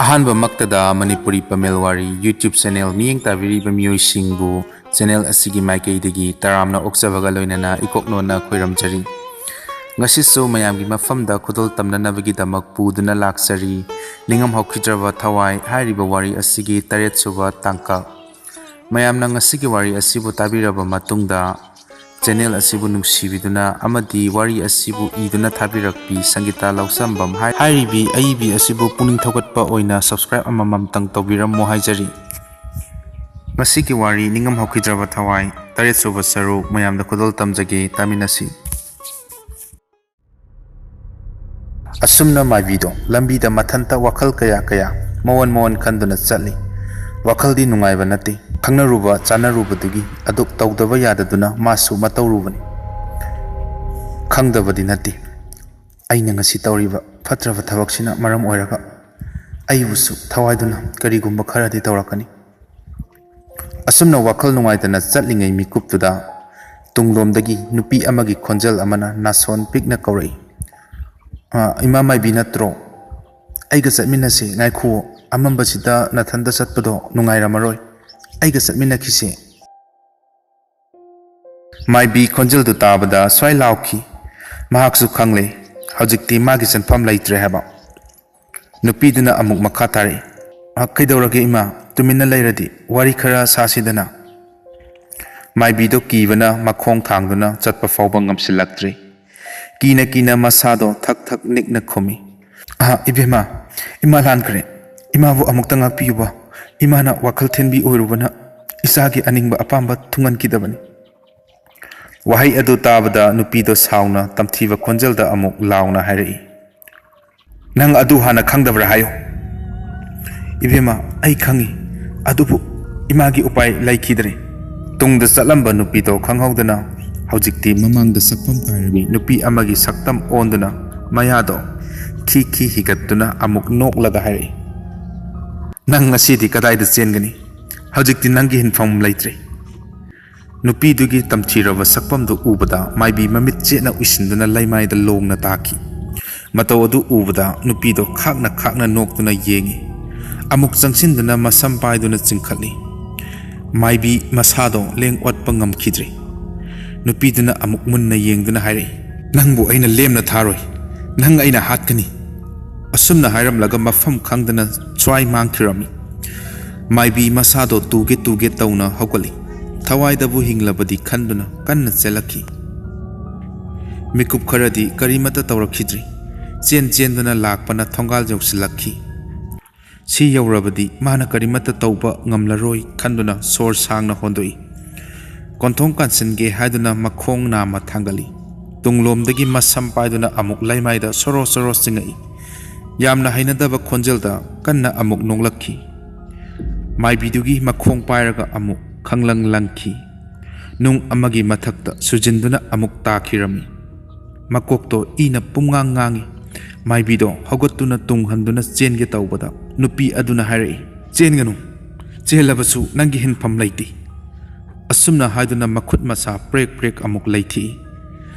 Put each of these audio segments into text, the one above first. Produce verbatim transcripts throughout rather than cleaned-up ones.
ꯑꯍꯥꯟꯕꯃꯛꯇꯗ ꯃꯅꯤꯄꯨꯔꯤ ꯄꯃꯦꯜ ꯋꯥꯔꯤ YouTube channel ꯃꯤꯠꯌꯦꯡ ꯇꯥꯕꯤꯔꯤꯕ ꯃꯤꯑꯣꯏꯁꯤꯡꯕꯨ ꯆꯦꯅꯦꯜ ꯑꯁꯤꯒꯤ ꯃꯥꯏꯀꯩꯗꯒꯤ ꯇꯔꯥꯝꯅ ꯑꯣꯛꯆꯕꯒ ꯂꯣꯏꯅꯅ ꯏꯀꯣꯛꯅꯣꯟꯅ ꯈꯣꯏꯔꯝꯖꯔꯤ꯫ ꯉꯁꯤꯁꯨ ꯃꯌꯥꯝꯒꯤ ꯃꯐꯝꯗ ꯈꯨꯗꯣꯜ ꯇꯝꯅꯅꯕꯒꯤꯗꯃꯛ ꯄꯨꯗꯨꯅ ꯂꯥꯛꯆꯔꯤ꯫ ꯅꯤꯡꯉꯝ ꯍꯧꯈꯤꯗ꯭ꯔꯕ ꯊꯋꯥꯏ ꯍꯥꯏꯔꯤꯕ ꯋꯥꯔꯤ ꯑꯁꯤꯒꯤ ꯇꯔꯦꯠꯁꯨꯕ ꯇꯥꯡꯀꯛ꯫ ꯃꯌꯥꯝꯅ ꯉꯁꯤꯒꯤ ꯋꯥꯔꯤ ꯑꯁꯤꯕꯨ ꯇꯥꯕꯤꯔꯕ ꯃꯇꯨꯡꯗ, ꯆꯦꯅꯦꯜ ꯑꯁꯤꯕꯨ ꯅꯨꯡꯁꯤꯕꯤꯗꯨꯅ ꯑꯃꯗꯤ ꯋꯥꯔꯤ ꯑꯁꯤꯕꯨ ꯏꯗꯨꯅ ꯊꯥꯕꯤꯔꯛꯄꯤ ꯁꯪꯒꯤꯇꯥ ꯂꯧꯁꯝꯕꯝ ꯍꯥꯏ-, ꯍꯥꯏꯔꯤꯕꯤ ꯑꯏꯕꯤ ꯑꯁꯤꯕꯨ ꯄꯨꯛꯅꯤꯡ ꯊꯧꯒꯠꯄ ꯑꯣꯏꯅ subscribe ꯑꯃꯃꯝꯇꯪ ꯇꯧꯕꯤꯔꯝꯃꯣ ꯍꯥꯏꯖꯔꯤ꯫ ꯉꯁꯤꯒꯤ ꯋꯥꯔꯤ ꯅꯤꯡꯉꯝ ꯍꯧꯈꯤꯗ꯭ꯔꯕ ꯊꯋꯥꯏ, ꯇꯔꯦꯠꯁꯨꯕ ꯁꯔꯨꯛ ꯃꯌꯥꯝꯗ ꯈꯨꯗꯣꯜ ꯇꯝꯖꯒꯦ, ꯇꯥꯃꯤꯟꯅꯁꯤ꯫ ꯑꯁꯨꯝꯅ ꯃꯥꯏꯕꯤꯗꯣ ꯂꯝꯕꯤꯗ ꯃꯊꯟꯇ ꯋꯥꯈꯜ ꯀꯌꯥ ꯀꯌꯥ ꯃꯋꯣꯟ ꯃꯋꯣꯟ ꯈꯟꯗꯨꯅ ꯆꯠꯂꯤ꯫ ꯋꯥꯈꯜꯗꯤ ꯅꯨꯡꯉꯥꯏꯕ ꯅꯠꯇꯦ꯫ ꯈꯪꯅꯔꯨꯕ ꯆꯥꯅꯔꯨꯕꯗꯨꯒꯤ ꯑꯗꯨꯛ ꯇꯧꯗꯕ ꯌꯥꯗꯗꯨꯅ ꯃꯥꯁꯨ ꯃꯇꯧꯔꯨꯕꯅꯤ꯫ ꯈꯪꯗꯕꯗꯤ ꯅꯠꯇꯦ꯫ ꯑꯩꯅ ꯉꯁꯤ ꯇꯧꯔꯤꯕ ꯐꯠꯇ꯭ꯔꯕ ꯊꯕꯛꯁꯤꯅ ꯃꯔꯝ ꯑꯣꯏꯔꯒ ꯑꯩꯕꯨꯁꯨ ꯊꯋꯥꯏꯗꯨꯅ ꯀꯔꯤꯒꯨꯝꯕ ꯈꯔꯗꯤ ꯇꯧꯔꯛꯀꯅꯤ꯫ ꯑꯁꯨꯝꯅ ꯋꯥꯈꯜ ꯅꯨꯡꯉꯥꯏꯇꯅ ꯆꯠꯂꯤꯉꯩ ꯃꯤꯀꯨꯞꯇꯨꯗ ꯇꯨꯡꯂꯣꯝꯗꯒꯤ ꯅꯨꯄꯤ ꯑꯃꯒꯤ ꯈꯣꯟꯖꯦꯜ ꯑꯃꯅ ꯅꯥꯁꯣꯟ ꯄꯤꯛꯅ ꯀꯧꯔꯛꯏ, "ꯑ, ꯏꯃꯥ ꯃꯥꯏꯕꯤ ꯅꯠꯇ꯭ꯔꯣ? ꯑꯩꯒ ꯆꯠꯃꯤꯟꯅꯁꯤ, ꯉꯥꯏꯈꯨꯑꯣ, ꯑꯃꯝꯕꯁꯤꯗ ꯅꯊꯟꯗ ꯆꯠꯄꯗꯣ ꯅꯨꯡꯉꯥꯏꯔꯝꯃꯔꯣꯏ, ꯑꯩꯒ ꯆꯠꯃꯤꯟꯅꯈꯤꯁꯦ"꯫ ꯃꯥꯏꯕꯤ ꯈꯣꯟꯖꯦꯜꯗꯨ ꯇꯥꯕꯗ ꯁ꯭ꯋꯥꯏ ꯂꯥꯎꯈꯤ꯫ ꯃꯍꯥꯛꯁꯨ ꯈꯪꯂꯦ, ꯍꯧꯖꯤꯛꯇꯤ ꯃꯥꯒꯤ ꯆꯠꯐꯝ ꯂꯩꯇ꯭ꯔꯦ ꯍꯥꯏꯕ꯫ ꯅꯨꯄꯤꯗꯨꯅ ꯑꯃꯨꯛ ꯃꯈꯥ ꯇꯥꯔꯛꯏ, "ꯑ, ꯀꯩꯗꯧꯔꯒꯦ ꯏꯃꯥ? ꯇꯨꯃꯤꯟꯅ ꯂꯩꯔꯗꯤ ꯋꯥꯔꯤ ꯈꯔ ꯁꯥꯁꯤꯗꯅ"꯫ ꯃꯥꯏꯕꯤꯗꯣ ꯀꯤꯕꯅ ꯃꯈꯣꯡ ꯊꯥꯡꯗꯨꯅ ꯆꯠꯄ ꯐꯥꯎꯕ ꯉꯝꯁꯤꯜꯂꯛꯇ꯭ꯔꯦ꯫ ꯀꯤꯅ ꯀꯤꯅ ꯃꯁꯥꯗꯣ ꯊꯛ ꯊꯛ ꯅꯤꯛꯅ ꯈꯨꯝꯃꯤ, "ꯑꯍ, ꯏꯕꯦꯝꯃ, ꯏꯃꯥ ꯂꯥꯟꯈ꯭ꯔꯦ꯫ ꯏꯃꯥꯕꯨ ꯑꯃꯨꯛꯇ ꯉꯥꯛꯄꯤꯌꯨꯕ꯫ ꯏꯃꯥꯅ ꯋꯥꯈꯜ ꯊꯤꯟꯕꯤ ꯑꯣꯏꯔꯨꯕꯅ ꯏꯆꯥꯒꯤ ꯑꯅꯤꯡꯕ ꯑꯄꯥꯝꯕ ꯊꯨꯡꯍꯟꯈꯤꯗꯕꯅꯤ"꯫ ꯋꯥꯍꯩ ꯑꯗꯨ ꯇꯥꯕꯗ ꯅꯨꯄꯤꯗꯣ ꯁꯥꯎꯅ ꯇꯝꯊꯤꯕ ꯈꯣꯟꯖꯦꯜꯗ ꯑꯃꯨꯛ ꯂꯥꯎꯅ ꯍꯥꯏꯔꯛꯏ, "ꯅꯪ ꯑꯗꯨ ꯍꯥꯟꯅ ꯈꯪꯗꯕ꯭ꯔꯥ ꯍꯥꯏꯌꯨ"꯫ "ꯏꯕꯦꯝꯃ, ꯑꯩ ꯈꯪꯉꯤ, ꯑꯗꯨꯕꯨ ꯏꯃꯥꯒꯤ ꯎꯄꯥꯏ ꯂꯩꯈꯤꯗ꯭ꯔꯦ"꯫ ꯇꯨꯡꯗ ꯆꯠꯂꯝꯕ ꯅꯨꯄꯤꯗꯣ ꯈꯪꯍꯧꯗꯅ ꯍꯧꯖꯤꯛꯇꯤ ꯃꯃꯥꯡꯗ ꯁꯛꯐꯝ ꯇꯥꯔꯕꯤ ꯅꯨꯄꯤ ꯑꯃꯒꯤ ꯁꯛꯇꯝ ꯑꯣꯟꯗꯨꯅ ꯃꯌꯥꯗꯣ ꯈꯤ ꯈꯤ ꯍꯤꯒꯠꯇꯨꯅ ꯑꯃꯨꯛ ꯅꯣꯛꯂꯒ ꯍꯥꯏꯔꯛꯏ, "ꯅꯪ ꯉꯁꯤꯗꯤ ꯀꯗꯥꯏꯗ ꯆꯦꯟꯒꯅꯤ? ꯍꯧꯖꯤꯛꯇꯤ ꯅꯪꯒꯤ ꯍꯤꯟꯐꯝ ꯂꯩꯇ꯭ꯔꯦ"꯫ ꯅꯨꯄꯤꯗꯨꯒꯤ ꯇꯝꯊꯤꯔꯕ ꯁꯛꯐꯝꯗꯨ ꯎꯕꯗ ꯃꯥꯏꯕꯤ ꯃꯃꯤꯠ ꯆꯦꯠꯅ ꯎꯏꯁꯤꯟꯗꯨꯅ ꯂꯩꯃꯥꯏꯗ ꯂꯣꯡꯅ ꯇꯥꯈꯤ꯫ ꯃꯇꯧ ꯑꯗꯨ ꯎꯕꯗ ꯅꯨꯄꯤꯗꯣ ꯈꯥꯛꯅ ꯈꯥꯛꯅ ꯅꯣꯛꯇꯨꯅ ꯌꯦꯡꯉꯤ꯫ ꯑꯃꯨꯛ ꯆꯪꯁꯤꯟꯗꯨꯅ ꯃꯁꯝ ꯄꯥꯏꯗꯨꯅ ꯆꯤꯡꯈꯠꯂꯤ꯫ ꯃꯥꯏꯕꯤ ꯃꯁꯥꯗꯣ ꯂꯦꯡ ꯑꯣꯠꯄ ꯉꯝꯈꯤꯗ꯭ꯔꯦ꯫ ꯅꯨꯄꯤꯗꯨꯅ ꯑꯃꯨꯛ ꯃꯨꯟꯅ ꯌꯦꯡꯗꯨꯅ ꯍꯥꯏꯔꯛꯏ, "ꯅꯪꯕꯨ ꯑꯩꯅ ꯂꯦꯝꯅ ꯊꯥꯔꯣꯏ꯫ ꯅꯪ ꯑꯩꯅ ꯍꯥꯠꯀꯅꯤ꯫" ꯑꯁꯨꯝꯅ ꯍꯥꯏꯔꯝꯂꯒ ꯃꯐꯝ ꯈꯪꯗꯅ ꯁ꯭ꯋꯥꯏ ꯃꯥꯡꯈꯤꯔꯝꯃꯤ꯫ ꯃꯥꯏꯕꯤ ꯃꯁꯥꯗꯣ ꯇꯨꯒꯦ ꯇꯨꯒꯦ ꯇꯧꯅ ꯍꯧꯒꯠꯂꯤ꯫ ꯊꯋꯥꯏꯗꯕꯨ ꯍꯤꯡꯂꯕꯗꯤ ꯈꯟꯗꯨꯅ ꯀꯟꯅ ꯆꯦꯜꯂꯛꯈꯤ꯫ ꯃꯤꯀꯨꯞ ꯈꯔꯗꯤ ꯀꯔꯤꯃꯠꯇ ꯇꯧꯔꯛꯈꯤꯗ꯭ꯔꯤ꯫ ꯆꯦꯟ ꯆꯦꯟꯗꯨꯅ ꯂꯥꯛꯄꯅ ꯊꯣꯡꯒꯥꯜ ꯌꯧꯁꯤꯜꯂꯛꯈꯤ꯫ ꯁꯤ ꯌꯧꯔꯕꯗꯤ ꯃꯥꯅ ꯀꯔꯤꯃꯠꯇ ꯇꯧꯕ ꯉꯝꯂꯔꯣꯏ ꯈꯟꯗꯨꯅ ꯁꯣꯔ ꯁꯥꯡꯅ ꯍꯣꯟꯗꯣꯛꯏ꯫ ꯀꯣꯟꯊꯣꯡ ꯀꯥꯟꯁꯤꯟꯒꯦ ꯍꯥꯏꯗꯨꯅ ꯃꯈꯣꯡ ꯅꯥꯝꯃ ꯊꯥꯡꯒꯠꯂꯤ꯫ ꯇꯨꯡꯂꯣꯝꯗꯒꯤ ꯃꯁꯝ ꯄꯥꯏꯗꯨꯅ ꯑꯃꯨꯛ ꯂꯩꯃꯥꯏꯗ ꯁꯣꯔꯣ ꯁꯣꯔꯣ ꯆꯤꯡꯉꯛꯏ꯫ ꯌꯥꯝꯅ ꯍꯩꯅꯗꯕ ꯈꯣꯟꯖꯦꯜꯗ ꯀꯟꯅ ꯑꯃꯨꯛ ꯅꯣꯛꯂꯛꯈꯤ꯫ ꯃꯥꯏꯕꯤꯗꯨꯒꯤ ꯃꯈꯣꯡ ꯄꯥꯏꯔꯒ ꯑꯃꯨꯛ ꯈꯪꯂꯪ ꯂꯪꯈꯤ꯫ ꯅꯨꯡ ꯑꯃꯒꯤ ꯃꯊꯛꯇ ꯁꯨꯖꯤꯟꯗꯨꯅ ꯑꯃꯨꯛ ꯇꯥꯈꯤꯔꯝꯃꯤ꯫ ꯃꯀꯣꯛꯇꯣ ꯏꯅ ꯄꯨꯝꯉꯥꯡ ꯉꯥꯡꯉꯤ꯫ ꯃꯥꯏꯕꯤꯗꯣ ꯍꯧꯒꯠꯇꯨꯅ ꯇꯨꯡ ꯍꯟꯗꯨꯅ ꯆꯦꯟꯒꯦ ꯇꯧꯕꯗ ꯅꯨꯄꯤ ꯑꯗꯨꯅ ꯍꯥꯏꯔꯛꯏ, "ꯆꯦꯟꯒꯅꯨ꯫ ꯆꯦꯜꯂꯕꯁꯨ ꯅꯪꯒꯤ ꯍꯤꯟꯐꯝ ꯂꯩꯇꯦ꯫" ꯑꯁꯨꯝꯅ ꯍꯥꯏꯗꯨꯅ ꯃꯈꯨꯠ ꯃꯁꯥ ꯄ꯭ꯔꯦꯛ ꯄ꯭ꯔꯦꯛ ꯑꯃꯨꯛ ꯂꯩꯊꯤꯏ꯫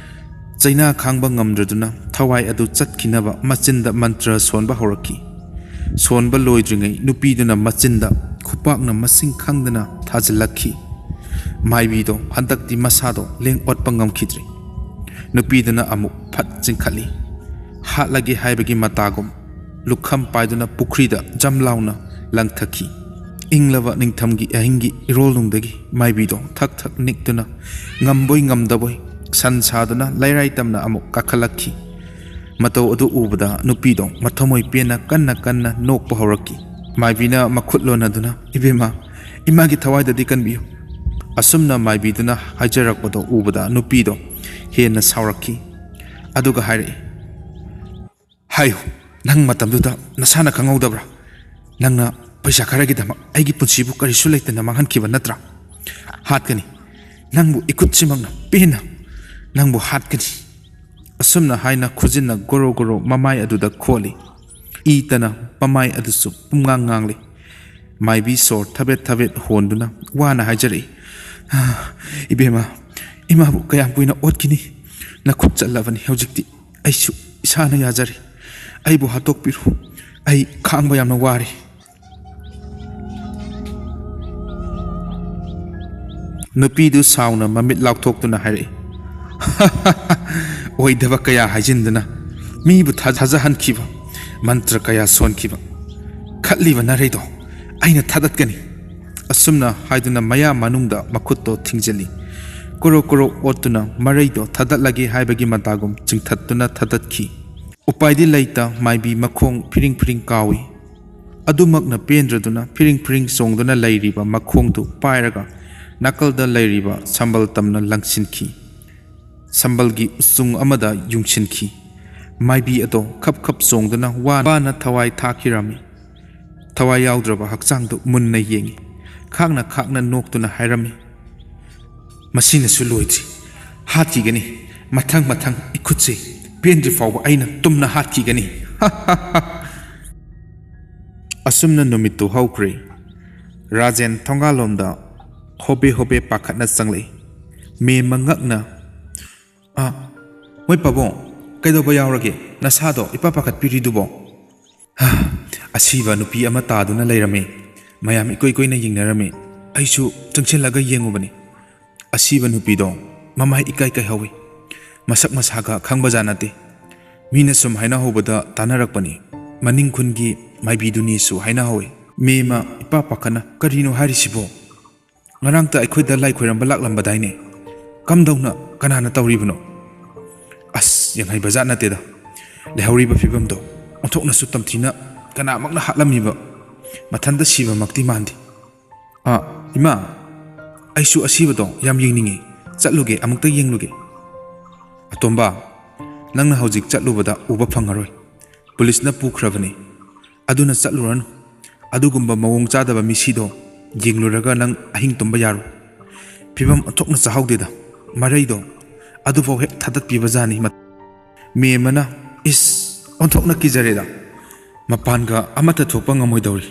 ꯆꯩꯅꯥ ꯈꯥꯡꯕ ꯉꯝꯗ꯭ꯔꯗꯨꯅ ꯊꯋꯥꯏ ꯑꯗꯨ ꯆꯠꯈꯤꯅꯕ ꯃꯆꯤꯟꯗ ꯃꯟꯇ꯭ꯔ ꯁꯣꯟꯕ ꯍꯧꯔꯛꯈꯤ꯫ ꯁꯣꯟꯕ ꯂꯣꯏꯗ꯭ꯔꯤꯉꯩ ꯅꯨꯄꯤꯗꯨꯅ ꯃꯆꯤꯟꯗ ꯈꯨꯄꯥꯛꯅ ꯃꯁꯤꯡ ꯈꯪꯗꯅ ꯊꯥꯖꯤꯜꯂꯛꯈꯤ꯫ ꯃꯥꯏꯕꯤꯗꯣ ꯍꯟꯗꯛꯇꯤ ꯃꯁꯥꯗꯣ ꯂꯦꯡ ꯑꯣꯠꯄ ꯉꯝꯈꯤꯗ꯭ꯔꯦ꯫ ꯅꯨꯄꯤꯗꯨꯅ ꯑꯃꯨꯛ ꯐꯠ ꯆꯤꯡꯈꯠꯂꯤ꯫ ꯍꯥꯠꯂꯒꯦ ꯍꯥꯏꯕꯒꯤ ꯃꯇꯥꯒꯨꯝ ꯂꯨꯈꯝ ꯄꯥꯏꯗꯨꯅ ꯄꯨꯈ꯭ꯔꯤꯗ ꯖꯝ ꯂꯥꯎꯅ ꯂꯪꯊꯈꯤ꯫ ꯏꯪꯂꯕ ꯅꯤꯡꯊꯝꯒꯤ ꯑꯍꯤꯡꯒꯤ ꯏꯔꯣꯜꯅꯨꯡꯗꯒꯤ ꯃꯥꯏꯕꯤꯗꯣ ꯊꯛ ꯊꯛ ꯅꯤꯛꯇꯨꯅ ꯉꯝꯕꯣꯏ ꯉꯝꯗꯕꯣꯏ ꯁꯟ ꯁꯥꯗꯨꯅ ꯂꯩꯔꯥꯏ ꯇꯝꯅ ꯑꯃꯨꯛ ꯀꯥꯈꯠꯂꯛꯈꯤ꯫ ꯃꯇꯧ ꯑꯗꯨ ꯎꯕꯗ ꯅꯨꯄꯤꯗꯣ ꯃꯊꯃꯣꯏ ꯄꯦꯟꯅ ꯀꯟꯅ ꯀꯟꯅ ꯅꯣꯛꯄ ꯍꯧꯔꯛꯈꯤ꯫ ꯃꯥꯏꯕꯤꯅ ꯃꯈꯨꯠ ꯂꯣꯟꯅꯗꯨꯅ, "ꯏꯕꯦꯝꯃ, ꯏꯃꯥꯒꯤ ꯊꯋꯥꯏꯗꯗꯤ ꯀꯟꯕꯤꯌꯨ꯫" ꯑꯁꯨꯝꯅ ꯃꯥꯏꯕꯤꯗꯨꯅ ꯍꯥꯏꯖꯔꯛꯄꯗꯣ ꯎꯕꯗ ꯅꯨꯄꯤꯗꯣ ꯍꯦꯟꯅ ꯁꯥꯎꯔꯛꯈꯤ꯫ ꯑꯗꯨꯒ ꯍꯥꯏꯔꯛꯏ, "ꯍꯥꯏꯌꯨ, ꯅꯪ ꯃꯇꯝꯗꯨꯗ ꯅꯁꯥꯅ ꯈꯪꯍꯧꯗꯕ꯭ꯔꯥ? ꯅꯪꯅ ꯄꯩꯁꯥ ꯈꯔꯒꯤꯗꯃꯛ ꯑꯩꯒꯤ ꯄꯨꯟꯁꯤꯕꯨ ꯀꯔꯤꯁꯨ ꯂꯩꯇꯅ ꯃꯥꯡꯍꯟꯈꯤꯕ ꯅꯠꯇ꯭ꯔꯥ? ꯍꯥꯠꯀꯅꯤ, ꯅꯪꯕꯨ ꯏꯈꯨꯠꯁꯤꯃꯛꯅ ꯄꯦꯟꯅ ꯅꯪꯕꯨ ꯍꯥꯠꯀꯅꯤ꯫" ꯑꯁꯨꯝꯅ ꯍꯥꯏꯅ ꯈꯨꯖꯤꯟꯅ ꯒꯣꯔꯣ ꯒꯣꯔꯣ ꯃꯃꯥꯏ ꯑꯗꯨꯗ ꯈꯣꯠꯂꯤ꯫ ꯏ ꯇꯅ ꯃꯃꯥꯏ ꯑꯗꯨꯁꯨ ꯄꯨꯝꯉꯥꯡ ꯉꯥꯡꯂꯤ꯫ ꯃꯥꯏꯕꯤ ꯁꯣꯔ ꯊꯕꯦꯠ ꯊꯕꯦꯠ ꯍꯣꯟꯗꯨꯅ ꯋꯥꯅ ꯍꯥꯏꯖꯔꯛꯏ, "ꯏꯕꯦꯝꯃ, ꯏꯃꯥꯕꯨ ꯀꯌꯥꯝ ꯀꯨꯏꯅ ꯑꯣꯠꯈꯤꯅꯤ? ꯅꯈꯨꯠ ꯆꯠꯂꯕꯅꯤ ꯍꯧꯖꯤꯛꯇꯤ꯫ ꯑꯩꯁꯨ ꯏꯁꯥꯅ ꯌꯥꯖꯔꯦ꯫ ꯑꯩꯕꯨ ꯍꯥꯠꯇꯣꯛꯄꯤꯔꯣ꯫ ꯑꯩ ꯈꯥꯡꯕ ꯌꯥꯝꯅ ꯋꯥꯔꯦ꯫" ꯅꯨꯄꯤꯗꯨ ꯁꯥꯎꯅ ꯃꯃꯤꯠ ꯂꯥꯎꯊꯣꯛꯇꯨꯅ ꯍꯥꯏꯔꯛꯏ꯫ ꯑꯣꯏꯗꯕ ꯀꯌꯥ ꯍꯥꯏꯖꯤꯟꯗꯨꯅ ꯃꯤꯕꯨ ꯊꯥ-, ꯊꯥꯖꯍꯟꯈꯤꯕ, ꯃꯟꯇ꯭ꯔ ꯀꯌꯥ ꯁꯣꯟꯈꯤꯕ, ꯈꯠꯂꯤꯕ ꯅꯥꯔꯩꯗꯣ ꯑꯩꯅ ꯊꯥꯗꯠꯀꯅꯤ꯫ ꯑꯁꯨꯝꯅ ꯍꯥꯏꯗꯨꯅ ꯃꯌꯥ ꯃꯅꯨꯡꯗ ꯃꯈꯨꯠꯇꯣ ꯊꯤꯡꯖꯤꯜꯂꯤ꯫ ꯀꯣꯔꯣ ꯀꯣꯔꯣ ꯑꯣꯠꯇꯨꯅ ꯃꯔꯩꯗꯣ ꯊꯥꯗꯠꯂꯒꯦ ꯍꯥꯏꯕꯒꯤ ꯃꯇꯥꯒꯨꯝ ꯆꯤꯡꯊꯠꯇꯨꯅ ꯊꯥꯗꯠꯈꯤ꯫ ꯎꯄꯥꯏꯗꯤ ꯂꯩꯇ ꯃꯥꯏꯕꯤ ꯃꯈꯣꯡ ꯐꯤꯔꯤꯡ ꯐꯤꯔꯤꯡ ꯀꯥꯎꯏ꯫ ꯑꯗꯨꯃꯛꯅ ꯄꯦꯟꯗ꯭ꯔꯗꯨꯅ ꯐꯤꯔꯤꯡ ꯐꯤꯔꯤꯡ ꯆꯣꯡꯗꯨꯅ ꯂꯩꯔꯤꯕ ꯃꯈꯣꯡꯗꯨ ꯄꯥꯏꯔꯒ ꯅꯥꯀꯜꯗ ꯂꯩꯔꯤꯕ ꯁꯝꯕꯜ ꯇꯝꯅ ꯂꯪꯁꯤꯟꯈꯤ꯫ ꯁꯝꯕꯜꯒꯤ ꯎꯆꯨꯡ ꯑꯃꯗ ꯌꯨꯡꯁꯤꯟꯈꯤ꯫ ꯃꯥꯏꯕꯤ ꯑꯗꯣ ꯈꯞ ꯈꯞ ꯆꯣꯡꯗꯨꯅ ꯋꯥꯅ ꯋꯥꯅ ꯊꯋꯥꯏ ꯊꯥꯈꯤꯔꯝꯃꯤ꯫ ꯊꯋꯥꯏ ꯌꯥꯎꯗ꯭ꯔꯕ ꯍꯛꯆꯥꯡꯗꯨ ꯃꯨꯟꯅ ꯌꯦꯡꯏ꯫ ꯈꯥꯛꯅ ꯈꯥꯛꯅ ꯅꯣꯛꯇꯨꯅ ꯍꯥꯏꯔꯝꯃꯤ, "ꯃꯁꯤꯅꯁꯨ ꯂꯣꯏꯗ꯭ꯔꯤ꯫ ꯍꯥꯠꯈꯤꯒꯅꯤ꯫ ꯃꯊꯪ ꯃꯊꯪ ꯏꯈꯨꯠꯁꯦ ꯄꯦꯟꯗ꯭ꯔꯤ ꯐꯥꯎꯕ ꯑꯩꯅ ꯇꯨꯝꯅ ꯍꯥꯠꯈꯤꯒꯅꯤ꯫" ꯑꯁꯨꯝꯅ ꯅꯨꯃꯤꯠꯇꯨ ꯍꯧꯈ꯭ꯔꯦ꯫ ꯔꯥꯖꯦꯟ ꯊꯣꯡꯒꯥꯜꯂꯣꯝꯗ ꯍꯣꯕꯦ ꯍꯣꯕꯦ ꯄꯥꯈꯠꯅ ꯆꯪꯂꯛꯏ꯫ ꯃꯦꯝꯃ ꯉꯛꯅ, "ꯑ, ꯃꯣꯏ ꯄꯥꯕꯨꯡ, ꯀꯩꯗꯧꯕ ꯌꯥꯎꯔꯒꯦ? ꯅꯁꯥꯗꯣ ꯏꯄꯥ ꯄꯥꯈꯠꯄꯤꯔꯤꯗꯨꯕꯣ?" "ꯍꯥ, ꯑꯁꯤꯕ ꯅꯨꯄꯤ ꯑꯃ ꯇꯥꯗꯨꯅ ꯂꯩꯔꯝꯃꯤ꯫ ꯃꯌꯥꯝ ꯏꯀꯣꯏ ꯀꯣꯏꯅ ꯌꯦꯡꯅꯔꯝꯃꯤ꯫ ꯑꯩꯁꯨ ꯆꯪꯁꯤꯜꯂꯒ ꯌꯦꯡꯉꯨꯕꯅꯤ꯫ ꯑꯁꯤꯕ ꯅꯨꯄꯤꯗꯣ ꯃꯃꯥꯏ ꯏꯀꯥꯏ ꯀꯥꯏꯍꯧꯋꯤ꯫ ꯃꯁꯛ ꯃꯁꯥꯒ ꯈꯪꯕꯖꯥꯠ ꯅꯠꯇꯦ꯫ ꯃꯤꯅ ꯁꯨꯝ ꯍꯥꯏꯅꯍꯧꯕꯗ ꯇꯥꯅꯔꯛꯄꯅꯤ꯫ ꯃꯅꯤꯡ ꯈꯨꯟꯒꯤ ꯃꯥꯏꯕꯤꯗꯨꯅꯤꯁꯨ ꯍꯥꯏꯅꯍꯧꯋꯤ꯫" ꯃꯦꯝꯃ ꯏꯄꯥ ꯄꯥꯈꯠꯅ, "ꯀꯔꯤꯅꯣ ꯍꯥꯏꯔꯤꯁꯤꯕꯣ? ꯉꯔꯥꯡꯇ ꯑꯩꯈꯣꯏꯗ ꯂꯥꯏ ꯈꯣꯏꯔꯝꯕ ꯂꯥꯛꯂꯝꯕꯗꯥꯏꯅꯦ? ꯀꯝꯗꯧꯅ? ꯀꯅꯥꯅ ꯇꯧꯔꯤꯕꯅꯣ?" "ꯑꯁ, ꯌꯦꯡꯍꯩꯕꯖꯥꯠ ꯅꯠꯇꯦꯗ꯫ ꯂꯩꯍꯧꯔꯤꯕ ꯐꯤꯕꯝꯗꯣ ꯑꯣꯟꯊꯣꯛꯅꯁꯨ ꯇꯝꯊꯤꯅ ꯀꯅꯥꯃꯛꯅ ꯍꯥꯠꯂꯝꯃꯤꯕ, ꯃꯊꯟꯇ ꯁꯤꯕꯃꯛꯇꯤ ꯃꯥꯟꯗꯦ꯫ ꯑꯥ, ꯏꯃꯥ, ꯑꯩꯁꯨ ꯑꯁꯤꯕꯗꯣ ꯌꯥꯝ ꯌꯦꯡꯅꯤꯡꯉꯤ꯫ ꯆꯠꯂꯨꯒꯦ, ꯑꯃꯨꯛꯇ ꯌꯦꯡꯂꯨꯒꯦ꯫" "ꯑꯇꯣꯝꯕ, ꯅꯪꯅ ꯍꯧꯖꯤꯛ ꯆꯠꯂꯨꯕꯗ ꯎꯕ ꯐꯪꯉꯔꯣꯏ꯫ ꯄꯨꯂꯤꯁꯅ ꯄꯨꯈ꯭ꯔꯕꯅꯤ꯫ ꯑꯗꯨꯅ ꯆꯠꯂꯨꯔꯅꯨ꯫ ꯑꯗꯨꯒꯨꯝꯕ ꯃꯑꯣꯡ ꯆꯥꯗꯕ ꯃꯤꯁꯤꯗꯣ ꯌꯦꯡꯂꯨꯔꯒ ꯅꯪ ꯑꯍꯤꯡ ꯇꯨꯝꯕ ꯌꯥꯔꯣꯏ꯫ ꯐꯤꯕꯝ ꯑꯣꯟꯊꯣꯛꯅ ꯆꯥꯍꯧꯗꯦꯗ꯫ ꯃꯔꯩꯗꯣ ꯑꯗꯨꯐꯥꯎ ꯍꯦꯛ ꯊꯥꯗꯠꯄꯤꯕ ꯖꯥꯠꯅꯤ꯫" ꯃꯦꯝꯃꯅ, "ꯏꯁ, ꯑꯣꯟꯊꯣꯛꯅ ꯀꯤꯖꯔꯦꯗ꯫ ꯃꯄꯥꯟꯒ ꯑꯃꯠꯇ ꯊꯣꯛꯄ ꯉꯝꯃꯣꯏꯗꯧꯔꯤ꯫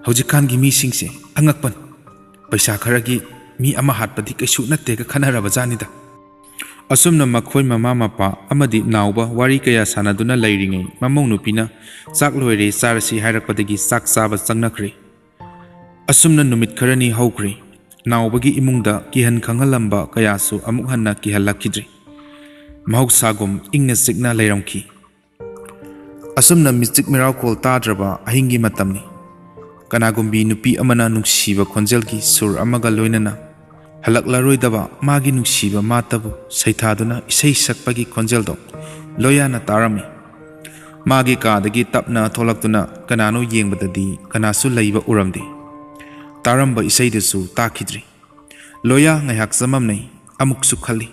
ꯍꯧꯖꯤꯛꯀꯥꯟꯒꯤ ꯃꯤꯁꯤꯡꯁꯦ ꯑꯉꯛꯄꯅꯤ꯫ ꯄꯩꯁꯥ ꯈꯔꯒꯤ ꯃꯤ ꯑꯃ ꯍꯥꯠꯄꯗꯤ ꯀꯩꯁꯨ ꯅꯠꯇꯦꯒ ꯈꯟꯅꯔꯕ ꯖꯥꯠꯅꯤꯗ꯫" ꯑꯁꯨꯝꯅ ꯃꯈꯣꯏ ꯃꯃꯥ ꯃꯄꯥ ꯑꯃꯗꯤ ꯅꯥꯎꯕ ꯋꯥꯔꯤ ꯀꯌꯥ ꯁꯥꯟꯅꯗꯨꯅ ꯂꯩꯔꯤꯉꯩ, ꯃꯃꯧ ꯅꯨꯄꯤꯅ, "ꯆꯥꯛ ꯂꯣꯏꯔꯦ, ꯆꯥꯔꯁꯤ" ꯍꯥꯏꯔꯛꯄꯗꯒꯤ ꯆꯥꯛ ꯆꯥꯕ ꯆꯪꯅꯈ꯭ꯔꯦ꯫ ꯑꯁꯨꯝꯅ ꯅꯨꯃꯤꯠ ꯈꯔꯅꯤ ꯍꯧꯈ꯭ꯔꯦ꯫ ꯅꯥꯎꯕꯒꯤ ꯏꯃꯨꯡꯗ ꯀꯤꯍꯟ ꯈꯪꯍꯜꯂꯝꯕ ꯀꯌꯥꯁꯨ ꯑꯃꯨꯛ ꯍꯟꯅ ꯀꯤꯍꯜꯂꯛꯈꯤꯗ꯭ꯔꯦ꯫ ꯃꯍꯧꯁꯥꯒꯨꯝ ꯏꯪꯅ ꯆꯤꯛꯅ ꯂꯩꯔꯝꯈꯤ꯫ ꯑꯁꯨꯝꯅ ꯃꯤꯆꯤꯛ ꯃꯤꯔꯥꯎꯈꯣꯜ ꯇꯥꯗ꯭ꯔꯕ ꯑꯍꯤꯡꯒꯤ ꯃꯇꯝꯅꯤ꯫ ꯀꯅꯥꯒꯨꯝꯕꯤ ꯅꯨꯄꯤ ꯑꯃꯅ ꯅꯨꯡꯁꯤꯕ ꯈꯣꯟꯖꯦꯜꯒꯤ ꯁꯨꯔ ꯑꯃꯒ ꯂꯣꯏꯅꯅ ꯍꯜꯂꯛꯂꯔꯣꯏꯗꯕ ꯃꯥꯒꯤ ꯅꯨꯡꯁꯤꯕ ꯃꯥꯇꯕꯨ ꯁꯩꯊꯥꯗꯨꯅ ꯏꯁꯩ ꯁꯛꯄꯒꯤ ꯈꯣꯟꯖꯦꯜꯗꯣ ꯂꯣꯌꯥꯅ ꯇꯥꯔꯝꯃꯤ꯫ ꯃꯥꯒꯤ ꯀꯥꯗꯒꯤ ꯇꯞꯅ ꯊꯣꯛꯂꯛꯇꯨꯅ ꯀꯅꯥꯅꯣ ꯌꯦꯡꯕꯗꯗꯤ ꯀꯅꯥꯁꯨ ꯂꯩꯕ ꯎꯔꯝꯗꯦ꯫ ꯇꯥꯔꯝꯕ ꯏꯁꯩꯗꯨꯁꯨ ꯇꯥꯈꯤꯗ꯭ꯔꯤ꯫ ꯂꯣꯌꯥ ꯉꯥꯏꯍꯥꯛ ꯆꯃꯝꯅꯩ꯫ ꯑꯃꯨꯛꯁꯨ ꯈꯜꯂꯤ,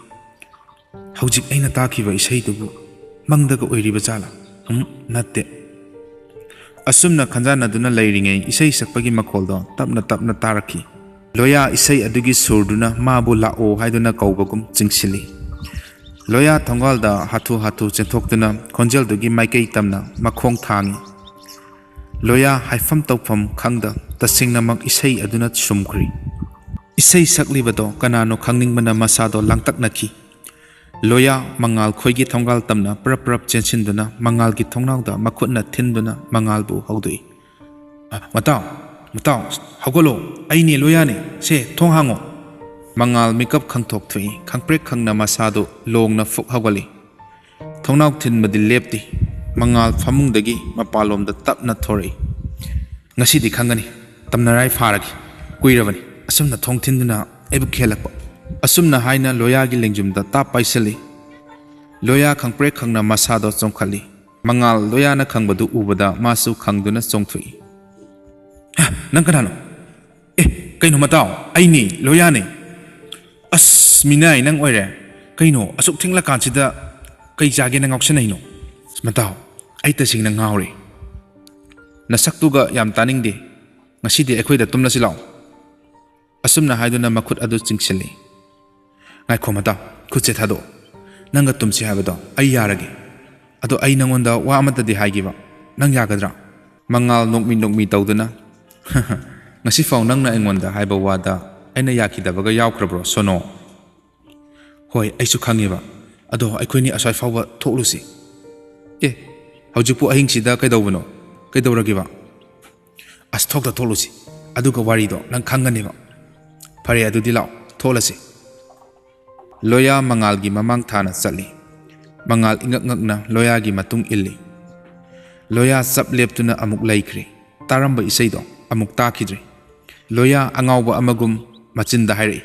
"ꯍꯧꯖꯤꯛ ꯑꯩꯅ ꯇꯥꯈꯤꯕ ꯏꯁꯩꯗꯨꯕꯨ ꯃꯪꯗꯒ ꯑꯣꯏꯔꯤꯕ ꯖꯥꯠꯂꯥ? ꯎꯝ, ꯅꯠꯇꯦ꯫" ꯑꯁꯨꯝꯅ ꯈꯟꯖꯥꯟꯅꯗꯨꯅ ꯂꯩꯔꯤꯉꯩ ꯏꯁꯩ ꯁꯛꯄꯒꯤ ꯃꯈꯣꯜꯗꯣ ꯇꯞꯅ ꯇꯞꯅ ꯇꯥꯔꯛꯈꯤ꯫ ꯂꯣꯌꯥ ꯏꯁꯩ ꯑꯗꯨꯒꯤ ꯁꯨꯔꯗꯨꯅ ꯃꯥꯕꯨ ꯂꯥꯛꯑꯣ ꯍꯥꯏꯗꯨꯅ ꯀꯧꯕꯒꯨꯝ ꯆꯤꯡꯁꯤꯜꯂꯤ꯫ ꯂꯣꯌꯥ ꯊꯣꯡꯒꯥꯜꯗ ꯍꯥꯊꯨ ꯍꯥꯊꯨ ꯆꯦꯟꯊꯣꯛꯇꯨꯅ ꯈꯣꯟꯖꯦꯜꯗꯨꯒꯤ ꯃꯥꯏꯀꯩ ꯇꯝꯅ ꯃꯈꯣꯡ ꯊꯥꯡꯉꯤ꯫ ꯂꯣꯌꯥ ꯍꯥꯏꯐꯝ ꯇꯧꯐꯝ ꯈꯪꯗ ꯇꯁꯦꯡꯅꯃꯛ ꯏꯁꯩ ꯑꯗꯨꯅ ꯁꯨꯝꯈ꯭ꯔꯤ꯫ ꯏꯁꯩ ꯁꯛꯂꯤꯕꯗꯣ ꯀꯅꯥꯅꯣ ꯈꯪꯅꯤꯡꯕꯅ ꯃꯁꯥꯗꯣ ꯂꯥꯡꯇꯛꯅꯈꯤ꯫ ꯂꯣꯌꯥ ꯃꯉꯥꯜ ꯈꯣꯏꯒꯤ ꯊꯣꯡꯒꯥꯜ ꯇꯝꯅ ꯄ꯭ꯔꯞ ꯄ꯭ꯔꯞ ꯆꯦꯟꯁꯤꯟꯗꯨꯅ ꯃꯉꯥꯜꯒꯤ ꯊꯣꯡꯅꯥꯎꯗ ꯃꯈꯨꯠꯅ ꯊꯤꯟꯗꯨꯅ ꯃꯉꯥꯜꯕꯨ ꯍꯧꯗꯣꯛꯏ꯫ "ꯑ, ꯃꯇꯥꯎ, ꯃꯇꯥꯎ, ꯍꯧꯒꯠꯂꯣ, ꯑꯩꯅꯦ ꯂꯣꯌꯥꯅꯦ, ꯁꯦ ꯊꯣꯡ ꯍꯥꯡꯉꯣ꯫" ꯃꯉꯥꯜ ꯃꯤꯀꯞ ꯈꯪꯊꯣꯛ ꯊꯣꯛꯏ, ꯈꯪꯄ꯭ꯔꯦꯛ ꯈꯪꯅ ꯃꯁꯥꯗꯨ ꯂꯣꯡꯅ ꯐꯨꯛ ꯍꯧꯒꯠꯂꯤ꯫ ꯊꯣꯡꯅꯥꯎ ꯊꯤꯟꯕꯗꯤ ꯂꯦꯞꯇꯦ꯫ ꯃꯉꯥꯜ ꯐꯃꯨꯡꯗꯒꯤ ꯃꯄꯥꯟꯂꯣꯝꯗ ꯇꯞꯅ ꯊꯣꯔꯛꯏ꯫ "ꯉꯁꯤꯗꯤ ꯈꯪꯒꯅꯤ, ꯇꯝꯅꯔꯥꯏ ꯐꯥꯔꯒꯦ, ꯀꯨꯏꯔꯕꯅꯤ ꯑꯁꯨꯝꯅ ꯊꯣꯡ ꯊꯤꯟꯗꯨꯅ ꯑꯩꯕꯨ ꯈꯦꯜꯂꯛꯄ꯫" ꯑꯁꯨꯝꯅ ꯍꯥꯏꯅ ꯂꯣꯌꯥꯒꯤ ꯂꯦꯡꯖꯨꯝꯗ ꯇꯥꯞ ꯄꯥꯏꯁꯤꯜꯂꯤ꯫ ꯂꯣꯌꯥ ꯈꯪꯄ꯭ꯔꯦꯛ ꯈꯪꯅ ꯃꯁꯥꯗꯣ ꯆꯣꯡꯈꯠꯂꯤ꯫ ꯃꯉꯥꯜ ꯂꯣꯌꯥꯅ ꯈꯪꯕꯗꯨ ꯎꯕꯗ ꯃꯥꯁꯨ ꯈꯪꯗꯨꯅ ꯆꯣꯡꯊꯣꯛꯏ꯫ "ꯑ, ꯅꯪ ꯀꯅꯥꯅꯣ? ꯑꯦ, ꯀꯩꯅꯣ ꯃꯇꯥꯎ, ꯑꯩꯅꯤ, ꯂꯣꯌꯥꯅꯤ꯫" "ꯑꯁ, ꯃꯤꯅꯥꯏ ꯅꯪ ꯑꯣꯏꯔꯦ꯫ ꯀꯩꯅꯣ, ꯑꯁꯨꯛ ꯊꯦꯡꯂꯀꯥꯟꯁꯤꯗ ꯀꯩ ꯆꯥꯒꯦꯅ ꯉꯥꯎꯁꯟꯅꯩꯅꯣ? ꯃꯇꯥꯎ, ꯑꯩ ꯇꯁꯦꯡꯅ ꯉꯥꯎꯔꯦ꯫ ꯅꯁꯛꯇꯨꯒ ꯌꯥꯝ ꯇꯥꯅꯤꯡꯗꯦ꯫ ꯉꯁꯤꯗꯤ ꯑꯩꯈꯣꯏꯗ ꯇꯨꯝꯂꯁꯤ ꯂꯥꯛꯑꯣ꯫" ꯑꯁꯨꯝꯅ ꯍꯥꯏꯗꯨꯅ ꯃꯈꯨꯠ ꯑꯗꯨ ꯆꯤꯡꯁꯤꯜꯂꯤ꯫ "ꯉꯥꯏꯈꯣ ꯃꯇꯥꯎ, ꯈꯨꯠꯁꯦ ꯊꯥꯗꯣꯛꯑꯣ꯫ ꯅꯪꯒ ꯇꯨꯝꯁꯤ ꯍꯥꯏꯕꯗꯣ ꯑꯩ ꯌꯥꯔꯒꯦ꯫ ꯑꯗꯣ ꯑꯩ ꯅꯪꯉꯣꯟꯗ ꯋꯥ ꯑꯃꯠꯇꯗꯤ ꯍꯥꯏꯒꯦꯕ꯫ ꯅꯪ ꯌꯥꯒꯗ꯭ꯔꯥ?" ꯃꯉꯥꯜ ꯅꯣꯛꯃꯤ ꯅꯣꯛꯃꯤ ꯇꯧꯗꯨꯅ, "ꯉꯁꯤꯐꯥꯎ ꯅꯪꯅ ꯑꯩꯉꯣꯟꯗ ꯍꯥꯏꯕ ꯋꯥꯗ ꯑꯩꯅ ꯌꯥꯈꯤꯗꯕꯒ ꯌꯥꯎꯈ꯭ꯔꯕ꯭ꯔꯣ, ꯁꯣꯅꯣ?" "ꯍꯣꯏ, ꯑꯩꯁꯨ ꯈꯪꯉꯦꯕ꯫ ꯑꯗꯣ ꯑꯩꯈꯣꯏꯅꯤ ꯑꯁ꯭ꯋꯥꯏ ꯐꯥꯎꯕ ꯊꯣꯛꯂꯨꯁꯤ꯫" "ꯑꯦ, ꯍꯧꯖꯤꯛꯄꯨ ꯑꯍꯤꯡꯁꯤꯗ ꯀꯩꯗꯧꯕꯅꯣ? ꯀꯩꯗꯧꯔꯒꯦꯕ?" "ꯑꯁ, ꯊꯣꯛꯇ ꯊꯣꯛꯂꯨꯁꯤ, ꯑꯗꯨꯒ ꯋꯥꯔꯤꯗꯣ ꯅꯪ ꯈꯪꯒꯅꯦꯕ꯫" "ꯑꯔꯦ, ꯑꯗꯨꯗꯤ ꯂꯥꯛꯑꯣ, ꯊꯣꯛꯂꯁꯤ꯫" ꯂꯣꯌꯥ ꯃꯉꯥꯜꯒꯤ ꯃꯃꯥꯡ ꯊꯥꯅ ꯆꯠꯂꯤ꯫ ꯃꯉꯥꯜ ꯏꯉꯛ ꯉꯛꯅ ꯂꯣꯌꯥꯒꯤ ꯃꯇꯨꯡ ꯏꯜꯂꯤ꯫ ꯂꯣꯌꯥ ꯆꯞ ꯂꯦꯞꯇꯨꯅ ꯑꯃꯨꯛ ꯂꯩꯈ꯭ꯔꯦ꯫ ꯇꯥꯔꯝꯕ ꯏꯁꯩꯗꯣ ꯑꯃꯨꯛ ꯇꯥꯈꯤꯗ꯭ꯔꯦ꯫ ꯂꯣꯌꯥ ꯑꯉꯥꯎꯕ ꯑꯃꯒꯨꯝ ꯃꯆꯤꯟꯗ ꯍꯥꯏꯔꯛꯏ,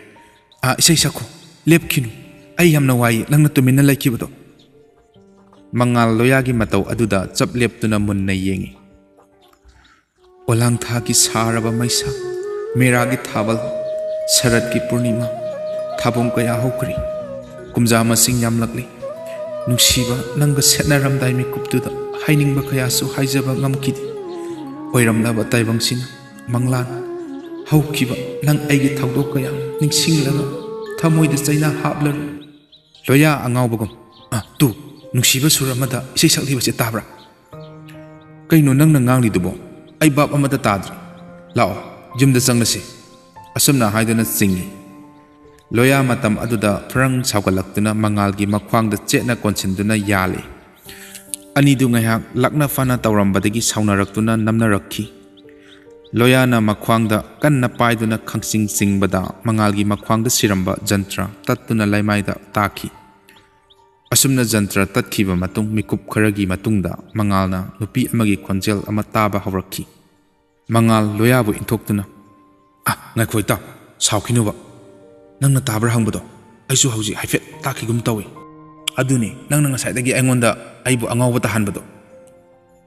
"ꯑꯥ, ꯏꯁꯩ ꯁꯛꯈꯣ꯫ ꯂꯦꯞꯈꯤꯅꯨ꯫ ꯑꯩ ꯌꯥꯝꯅ ꯋꯥꯏꯌꯦ ꯅꯪꯅ ꯇꯨꯃꯤꯟꯅ ꯂꯩꯈꯤꯕꯗꯣ꯫" ꯃꯉꯥꯜ ꯂꯣꯌꯥꯒꯤ ꯃꯇꯧ ꯑꯗꯨꯗ ꯆꯞ ꯂꯦꯞꯇꯨꯅ ꯃꯨꯟꯅ ꯌꯦꯡꯏ꯫ ꯑꯣꯂꯥꯡꯊꯥꯒꯤ ꯁꯥꯔꯕ ꯃꯩꯁꯥ, ꯃꯦꯔꯥꯒꯤ ꯊꯥꯕꯜ, ꯁꯔꯠꯀꯤ ꯄꯨꯔꯅꯤꯃꯥ, ꯊꯥꯕꯣꯡ ꯀꯌꯥ ꯍꯧꯈ꯭ꯔꯦ꯫ ꯀꯨꯝꯖꯥ ꯃꯁꯤꯡ ꯌꯥꯝꯂꯛꯂꯤ꯫ ꯅꯨꯡꯁꯤꯕ, ꯅꯪꯒ ꯁꯦꯠꯅꯔꯝꯗꯥꯏ ꯃꯤꯀꯨꯞꯇꯨꯗ ꯍꯥꯏꯅꯤꯡꯕ ꯀꯌꯥꯁꯨ ꯍꯥꯏꯖꯕ ꯉꯝꯈꯤꯗꯦ꯫ ꯑꯣꯏꯔꯝꯂꯕ ꯇꯥꯏꯕꯪꯁꯤꯅ ꯃꯪꯂꯥꯟ ꯍꯧꯈꯤꯕ ꯅꯪ ꯑꯩꯒꯤ ꯊꯧꯗꯣꯛ ꯀꯌꯥ ꯅꯤꯡꯁꯤꯡꯂꯒ ꯊꯃꯣꯏꯗ ꯆꯩꯅꯥ ꯍꯥꯞꯂꯔꯣꯏ꯫ ꯂꯣꯌꯥ ꯑꯉꯥꯎꯕꯒꯨꯝ, "ꯑ, ꯇꯨ, ꯅꯨꯡꯁꯤꯕ ꯁꯨꯔ ꯑꯃꯗ ꯏꯁꯩ ꯁꯛꯂꯤꯕꯁꯦ ꯇꯥꯕ꯭ꯔꯥ?" "ꯀꯩꯅꯣ ꯅꯪꯅ ꯉꯥꯡꯂꯤꯗꯨꯕꯣ? ꯑꯩ ꯚꯥꯞ ꯑꯃꯠꯇ ꯇꯥꯗ꯭ꯔꯦ꯫ ꯂꯥꯛꯑꯣ, ꯌꯨꯝꯗ ꯆꯪꯂꯁꯤ꯫" ꯑꯁꯨꯝꯅ ꯍꯥꯏꯗꯨꯅ ꯆꯤꯡꯏ꯫ ꯂꯣꯌꯥ ꯃꯇꯝ ꯑꯗꯨꯗ ꯐ꯭ꯔꯪ ꯁꯥꯎꯒꯠꯂꯛꯇꯨꯅ ꯃꯉꯥꯜꯒꯤ ꯃꯈ꯭ꯋꯥꯡꯗ ꯆꯦꯠꯅ ꯀꯣꯟꯁꯤꯟꯗꯨꯅ ꯌꯥꯜꯂꯤ꯫ ꯑꯅꯤꯗꯨ ꯉꯥꯏꯍꯥꯛ ꯂꯥꯛꯅ ꯐꯥꯅ ꯇꯧꯔꯝꯕꯗꯒꯤ ꯁꯥꯎꯅꯔꯛꯇꯨꯅ ꯅꯝꯅꯔꯛꯈꯤ꯫ ꯂꯣꯌꯥꯅ ꯃꯈ꯭ꯋꯥꯡꯗ ꯀꯟꯅ ꯄꯥꯏꯗꯨꯅ ꯈꯪꯆꯤꯡ ꯆꯤꯡꯕꯗ ꯃꯉꯥꯜꯒꯤ ꯃꯈ꯭ꯋꯥꯡꯗ ꯁꯤꯔꯝꯕ ꯖꯟꯇ꯭ꯔ ꯇꯠꯇꯨꯅ ꯂꯩꯃꯥꯏꯗ ꯇꯥꯈꯤ꯫ ꯑꯁꯨꯝꯅ ꯖꯟꯇ꯭ꯔ ꯇꯠꯈꯤꯕ ꯃꯇꯨꯡ ꯃꯤꯀꯨꯞ ꯈꯔꯒꯤ ꯃꯇꯨꯡꯗ ꯃꯉꯥꯜꯅ ꯅꯨꯄꯤ ꯑꯃꯒꯤ ꯈꯣꯟꯖꯦꯜ ꯑꯃ ꯇꯥꯕ ꯍꯧꯔꯛꯈꯤ꯫ ꯃꯉꯥꯜ ꯂꯣꯌꯥꯕꯨ ꯏꯟꯊꯣꯛꯇꯨꯅ, "ꯑ, ꯉꯥꯏꯈꯣ ꯏꯇꯥꯎ, ꯁꯥꯎꯈꯤꯅꯨꯕ꯫ ꯅꯪꯅ ꯇꯥꯕ꯭ꯔꯥ ꯍꯪꯕꯗꯣ ꯑꯩꯁꯨ ꯍꯧꯖꯤꯛ ꯍꯥꯏꯐꯦꯠ ꯇꯥꯈꯤꯒꯨꯝ ꯇꯧꯏ꯫ ꯑꯗꯨꯅꯤ ꯅꯪꯅ ꯉꯁꯥꯏꯗꯒꯤ ꯑꯩꯉꯣꯟꯗ ꯑꯩꯕꯨ ꯑꯉꯥꯎꯕ ꯇꯥꯍꯟꯕꯗꯣ꯫"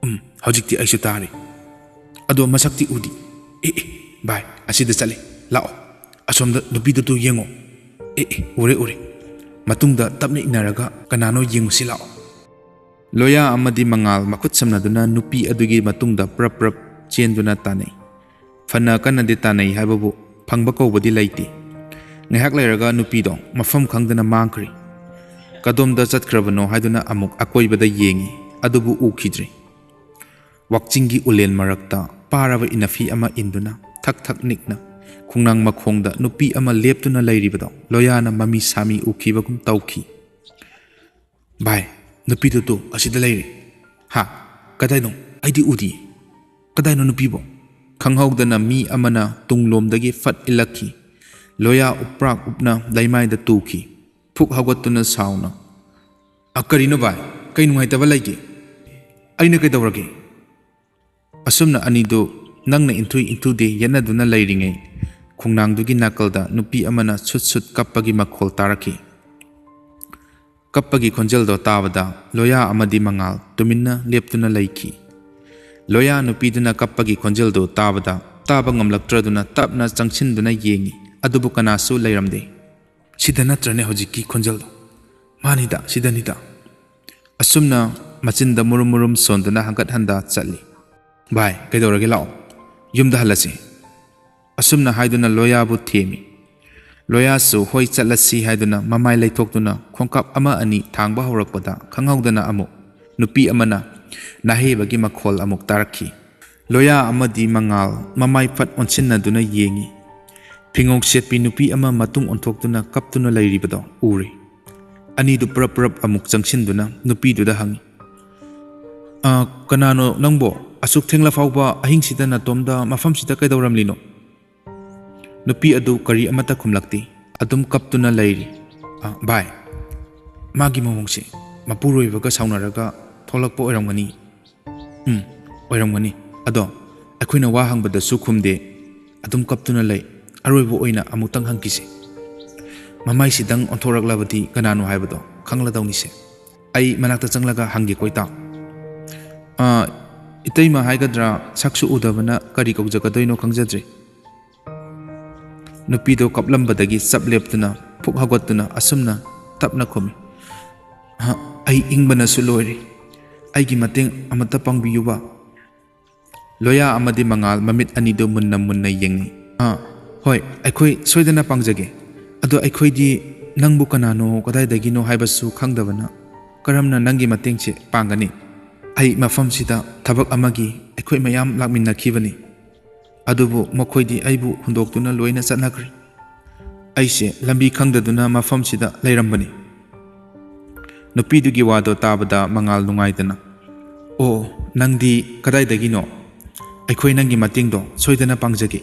"ꯎꯝ, ꯍꯧꯖꯤꯛꯇꯤ ꯑꯩꯁꯨ ꯇꯥꯔꯦ꯫ ꯑꯗꯣ ꯃꯁꯛꯇꯤ ꯎꯗꯤ꯫ ꯑꯦ, ꯑꯦ, ꯚꯥꯏ, ꯑꯁꯤꯗ ꯆꯠꯂꯦ꯫ ꯂꯥꯛꯑꯣ, ꯑꯁꯣꯝꯗ ꯅꯨꯄꯤꯗꯨꯗꯨ ꯌꯦꯡꯉꯣ꯫ ꯑꯦ, ꯑꯦ, ꯎꯔꯦ, ꯎꯔꯦ꯫ ꯃꯇꯨꯡꯗ ꯇꯞꯅ ꯏꯟꯅꯔꯒ ꯀꯅꯥꯅꯣ ꯌꯦꯡꯉꯨꯁꯤ ꯂꯥꯛꯑꯣ꯫" ꯂꯣꯌꯥ ꯑꯃꯗꯤ ꯃꯉꯥꯜ ꯃꯈꯨꯠ ꯁꯝꯅꯗꯨꯅ ꯅꯨꯄꯤ ꯑꯗꯨꯒꯤ ꯃꯇꯨꯡꯗ ꯄ꯭ꯔꯞ ꯄ꯭ꯔꯞ ꯆꯦꯟꯗꯨꯅ ꯇꯥꯟꯅꯩ꯫ ꯐꯅ ꯀꯟꯅꯗꯤ ꯇꯥꯟꯅꯩ ꯍꯥꯏꯕꯕꯨ ꯐꯪꯕ ꯀꯧꯕꯗꯤ ꯂꯩꯇꯦ꯫ ꯉꯥꯏꯍꯥꯛ ꯂꯩꯔꯒ ꯅꯨꯄꯤꯗꯣ ꯃꯐꯝ ꯈꯪꯗꯅ ꯃꯥꯡꯈ꯭ꯔꯦ꯫ ꯀꯗꯣꯝꯗ ꯆꯠꯈ꯭ꯔꯕꯅꯣ ꯍꯥꯏꯗꯨꯅ ꯑꯃꯨꯛ ꯑꯀꯣꯏꯕꯗ ꯌꯦꯡꯉꯤ, ꯑꯗꯨꯕꯨ ꯎꯈꯤꯗ꯭ꯔꯦ꯫ ꯋꯥꯛꯆꯤꯡꯒꯤ ꯎꯂꯦꯟ ꯃꯔꯛꯇ ꯄꯥꯔꯕ ꯏꯅꯐꯤ ꯑꯃ ꯏꯟꯗꯨꯅ ꯊꯛ ꯊꯛ ꯅꯤꯛꯅ ꯈꯣꯡꯅꯥꯡ ꯃꯈꯣꯡꯗ ꯅꯨꯄꯤ ꯑꯃ ꯂꯦꯞꯇꯨꯅ ꯂꯩꯔꯤꯕꯗꯣ ꯂꯣꯌꯥꯅ ꯃꯃꯤ ꯁꯥꯃꯤ ꯎꯈꯤꯕꯒꯨꯝ ꯇꯧꯈꯤ꯫ "ꯚꯥꯏ, ꯅꯨꯄꯤꯗꯨ ꯇꯨ ꯑꯁꯤꯗ ꯂꯩꯔꯦ꯫" "ꯍꯥ? ꯀꯗꯥꯏꯅꯣ? ꯑꯩꯗꯤ ꯎꯗꯤꯌꯦ꯫ ꯀꯗꯥꯏꯅꯣ ꯅꯨꯄꯤꯕꯣ?" ꯈꯪꯍꯧꯗꯅ ꯃꯤ ꯑꯃꯅ ꯇꯨꯡꯂꯣꯝꯗꯒꯤ ꯐꯠ ꯏꯜꯂꯛꯈꯤ꯫ ꯂꯣꯌꯥ ꯎꯞꯄ꯭ꯔꯥꯛ ꯎꯞꯅ ꯂꯩꯃꯥꯏꯗ ꯇꯨꯈꯤ꯫ ꯐꯨꯛ ꯍꯧꯒꯠꯇꯨꯅ ꯁꯥꯎꯅ, "ꯑ, ꯀꯔꯤꯅꯣ ꯚꯥꯏ? ꯀꯩ ꯅꯨꯡꯉꯥꯏꯇꯕ ꯂꯩꯒꯦ? ꯑꯩꯅ ꯀꯩꯗꯧꯔꯒꯦ?" ꯑꯁꯨꯝꯅ ꯑꯅꯤꯗꯨ ꯅꯪꯅ ꯏꯟꯊꯨꯏ ꯏꯟꯊꯨꯗꯦ ꯌꯦꯠꯅꯗꯨꯅ ꯂꯩꯔꯤꯉꯩ, ꯈꯣꯡꯅꯥꯡꯗꯨꯒꯤ ꯅꯥꯀꯜꯗ ꯅꯨꯄꯤ ꯑꯃꯅ ꯁꯨꯠ ꯁꯨꯠ ꯀꯞꯄꯒꯤ ꯃꯈꯣꯜ ꯇꯥꯔꯛꯈꯤ꯫ ꯀꯞꯄꯒꯤ ꯈꯣꯟꯖꯦꯜꯗꯣ ꯇꯥꯕꯗ ꯂꯣꯌꯥ ꯑꯃꯗꯤ ꯃꯉꯥꯜ ꯇꯨꯃꯤꯟꯅ ꯂꯦꯞꯇꯨꯅ ꯂꯩꯈꯤ꯫ ꯂꯣꯌꯥ ꯅꯨꯄꯤꯗꯨꯅ ꯀꯞꯄꯒꯤ ꯈꯣꯟꯖꯦꯜꯗꯨ ꯇꯥꯕꯗ ꯇꯥꯕ ꯉꯝꯂꯛꯇ꯭ꯔꯗꯨꯅ ꯇꯞꯅ ꯆꯪꯁꯤꯟꯗꯨꯅ ꯌꯦꯡꯉꯤ꯫ ꯑꯗꯨꯕꯨ ꯀꯅꯥꯁꯨ ꯂꯩꯔꯝꯗꯦ꯫ "ꯁꯤꯗ ꯅꯠꯇ꯭ꯔꯅꯦ ꯍꯧꯖꯤꯛꯀꯤ ꯈꯣꯟꯖꯦꯜꯗꯣ? ꯃꯥꯅꯤꯗ, ꯁꯤꯗꯅꯤꯗ꯫" ꯑꯁꯨꯝꯅ ꯃꯆꯤꯟꯗ ꯃꯨꯔꯨꯝ ꯃꯨꯔꯨꯝ ꯁꯣꯟꯗꯨꯅ ꯍꯪꯒꯠ ꯍꯟꯗ ꯆꯠꯂꯤ꯫ "ꯚꯥꯏ, ꯀꯩꯗꯧꯔꯒꯦ? ꯂꯥꯛꯑꯣ, ꯌꯨꯝꯗ ꯍꯜꯂꯁꯤ꯫" ꯑꯁꯨꯝꯅ ꯍꯥꯏꯗꯨꯅ ꯂꯣꯌꯥꯕꯨ ꯊꯦꯝꯃꯤ꯫ ꯂꯣꯌꯥꯁꯨ ꯍꯣꯏ ꯆꯠꯂꯁꯤ ꯍꯥꯏꯗꯨꯅ ꯃꯃꯥꯏ ꯂꯩꯊꯣꯛꯇꯨꯅ ꯈꯣꯡꯀꯥꯞ ꯑꯃ ꯑꯅꯤ ꯊꯥꯡꯕ ꯍꯧꯔꯛꯄꯗ ꯈꯪꯍꯧꯗꯅ ꯑꯃꯨꯛ ꯅꯨꯄꯤ ꯑꯃꯅ ꯅꯥꯍꯩꯕꯒꯤ ꯃꯈꯣꯜ ꯑꯃꯨꯛ ꯇꯥꯔꯛꯈꯤ꯫ ꯂꯣꯌꯥ ꯑꯃꯗꯤ ꯃꯉꯥꯜ ꯃꯃꯥꯏ ꯐꯠ ꯑꯣꯟꯁꯤꯟꯅꯗꯨꯅ ꯌꯦꯡꯉꯤ꯫ ꯐꯤꯉꯧ ꯁꯦꯠꯄꯤ ꯅꯨꯄꯤ ꯑꯃ ꯃꯇꯨꯡ ꯑꯣꯟꯊꯣꯛꯇꯨꯅ ꯀꯞꯇꯨꯅ ꯂꯩꯔꯤꯕꯗꯣ ꯎꯔꯦ꯫ ꯑꯅꯤꯗꯨ ꯄꯨꯔꯞ ꯄꯨꯔꯞ ꯑꯃꯨꯛ ꯆꯪꯁꯤꯟꯗꯨꯅ ꯅꯨꯄꯤꯗꯨꯗ ꯍꯪꯉꯤ, "ꯑ, ꯀꯅꯥꯅꯣ ꯅꯪꯕꯣ? ꯑꯁꯨꯛ ꯊꯦꯡꯂ ꯐꯥꯎꯕ ꯑꯍꯤꯡꯁꯤꯗ ꯅꯇꯣꯝꯗ ꯃꯐꯝꯁꯤꯗ ꯀꯩꯗꯧꯔꯝꯂꯤꯅꯣ?" ꯅꯨꯄꯤ ꯑꯗꯨ ꯀꯔꯤ ꯑꯃꯠꯇ ꯈꯨꯝꯂꯛꯇꯦ꯫ ꯑꯗꯨꯝ ꯀꯞꯇꯨꯅ ꯂꯩꯔꯤ꯫ "ꯑ, ꯚꯥꯏ, ꯃꯥꯒꯤ ꯃꯑꯣꯡꯁꯦ ꯃꯄꯨꯔꯣꯏꯕꯒ ꯁꯥꯎꯅꯔꯒ ꯊꯣꯛꯂꯛꯄ ꯑꯣꯏꯔꯝꯒꯅꯤ꯫" "ꯎꯝ, ꯑꯣꯏꯔꯝꯒꯅꯤ꯫ ꯑꯗꯣ ꯑꯩꯈꯣꯏꯅ ꯋꯥ ꯍꯪꯕꯗꯁꯨ ꯈꯨꯝꯗꯦ꯫ ꯑꯗꯨꯝ ꯀꯞꯇꯨꯅ ꯂꯩ꯫ ꯑꯔꯣꯏꯕ ꯑꯣꯏꯅ ꯑꯃꯨꯛꯇꯪ ꯍꯪꯈꯤꯁꯦ꯫ ꯃꯃꯥꯏꯁꯤꯗꯪ ꯑꯣꯟꯊꯣꯔꯛꯂꯕꯗꯤ ꯀꯅꯥꯅꯣ ꯍꯥꯏꯕꯗꯣ ꯈꯪꯂꯗꯧꯅꯤꯁꯦ꯫ ꯑꯩ ꯃꯅꯥꯛꯇ ꯆꯪꯂꯒ ꯍꯪꯒꯦꯀꯣ, ꯏꯇꯥꯎ꯫" "ꯑ, ꯏꯇꯩꯃ ꯍꯥꯏꯒꯗ꯭ꯔꯥ, ꯁꯛꯁꯨ ꯎꯗꯕꯅ ꯀꯔꯤ ꯀꯧꯖꯒꯗꯣꯏꯅꯣ ꯈꯪꯖꯗ꯭ꯔꯦ꯫" ꯅꯨꯄꯤꯗꯣ ꯀꯞꯂꯝꯕꯗꯒꯤ ꯆꯞ ꯂꯦꯞꯇꯨꯅ ꯐꯨꯛ ꯍꯧꯒꯠꯇꯨꯅ ꯑꯁꯨꯝꯅ ꯇꯞꯅ ꯈꯨꯝꯃꯤ, "ꯑ, ꯑꯩ ꯏꯪꯕꯅꯁꯨ ꯂꯣꯏꯔꯦ꯫ ꯑꯩꯒꯤ ꯃꯇꯦꯡ ꯑꯃꯠꯇ ꯄꯥꯡꯕꯤꯌꯨꯕ꯫" ꯂꯣꯌꯥ ꯑꯃꯗꯤ ꯃꯉꯥꯜ ꯃꯃꯤꯠ ꯑꯅꯤꯗꯨ ꯃꯨꯟꯅ ꯃꯨꯟꯅ ꯌꯦꯡꯅꯩ꯫ "ꯑ, ꯍꯣꯏ, ꯑꯩꯈꯣꯏ ꯁꯣꯏꯗꯅ ꯄꯥꯡꯖꯒꯦ꯫ ꯑꯗꯣ ꯑꯩꯈꯣꯏꯗꯤ ꯅꯪꯕꯨ ꯀꯅꯥꯅꯣ, ꯀꯗꯥꯏꯗꯒꯤꯅꯣ ꯍꯥꯏꯕꯁꯨ ꯈꯪꯗꯕꯅ ꯀꯔꯝꯅ ꯅꯪꯒꯤ ꯃꯇꯦꯡꯁꯦ ꯄꯥꯡꯒꯅꯤ? ꯑꯩ ꯃꯐꯝꯁꯤꯗ ꯊꯕꯛ ꯑꯃꯒꯤ ꯑꯩꯈꯣꯏ ꯃꯌꯥꯝ ꯂꯥꯛꯃꯤꯟꯅꯈꯤꯕꯅꯤ꯫ ꯑꯗꯨꯕꯨ ꯃꯈꯣꯏꯗꯤ ꯑꯩꯕꯨ ꯍꯨꯟꯗꯣꯛꯇꯨꯅ ꯂꯣꯏꯅ ꯆꯠꯅꯈ꯭ꯔꯦ꯫ ꯑꯩꯁꯦ ꯂꯝꯕꯤ ꯈꯪꯗꯗꯨꯅ ꯃꯐꯝꯁꯤꯗ ꯂꯩꯔꯝꯕꯅꯤ꯫" ꯅꯨꯄꯤꯗꯨꯒꯤ ꯋꯥꯗꯣ ꯇꯥꯕꯗ ꯃꯉꯥꯜ ꯅꯨꯡꯉꯥꯏꯗꯅ, "ꯑꯣ, ꯅꯪꯗꯤ ꯀꯗꯥꯏꯗꯒꯤꯅꯣ? ꯑꯩꯈꯣꯏ ꯅꯪꯒꯤ ꯃꯇꯦꯡꯗꯣ ꯁꯣꯏꯗꯅ ꯄꯥꯡꯖꯒꯦ꯫"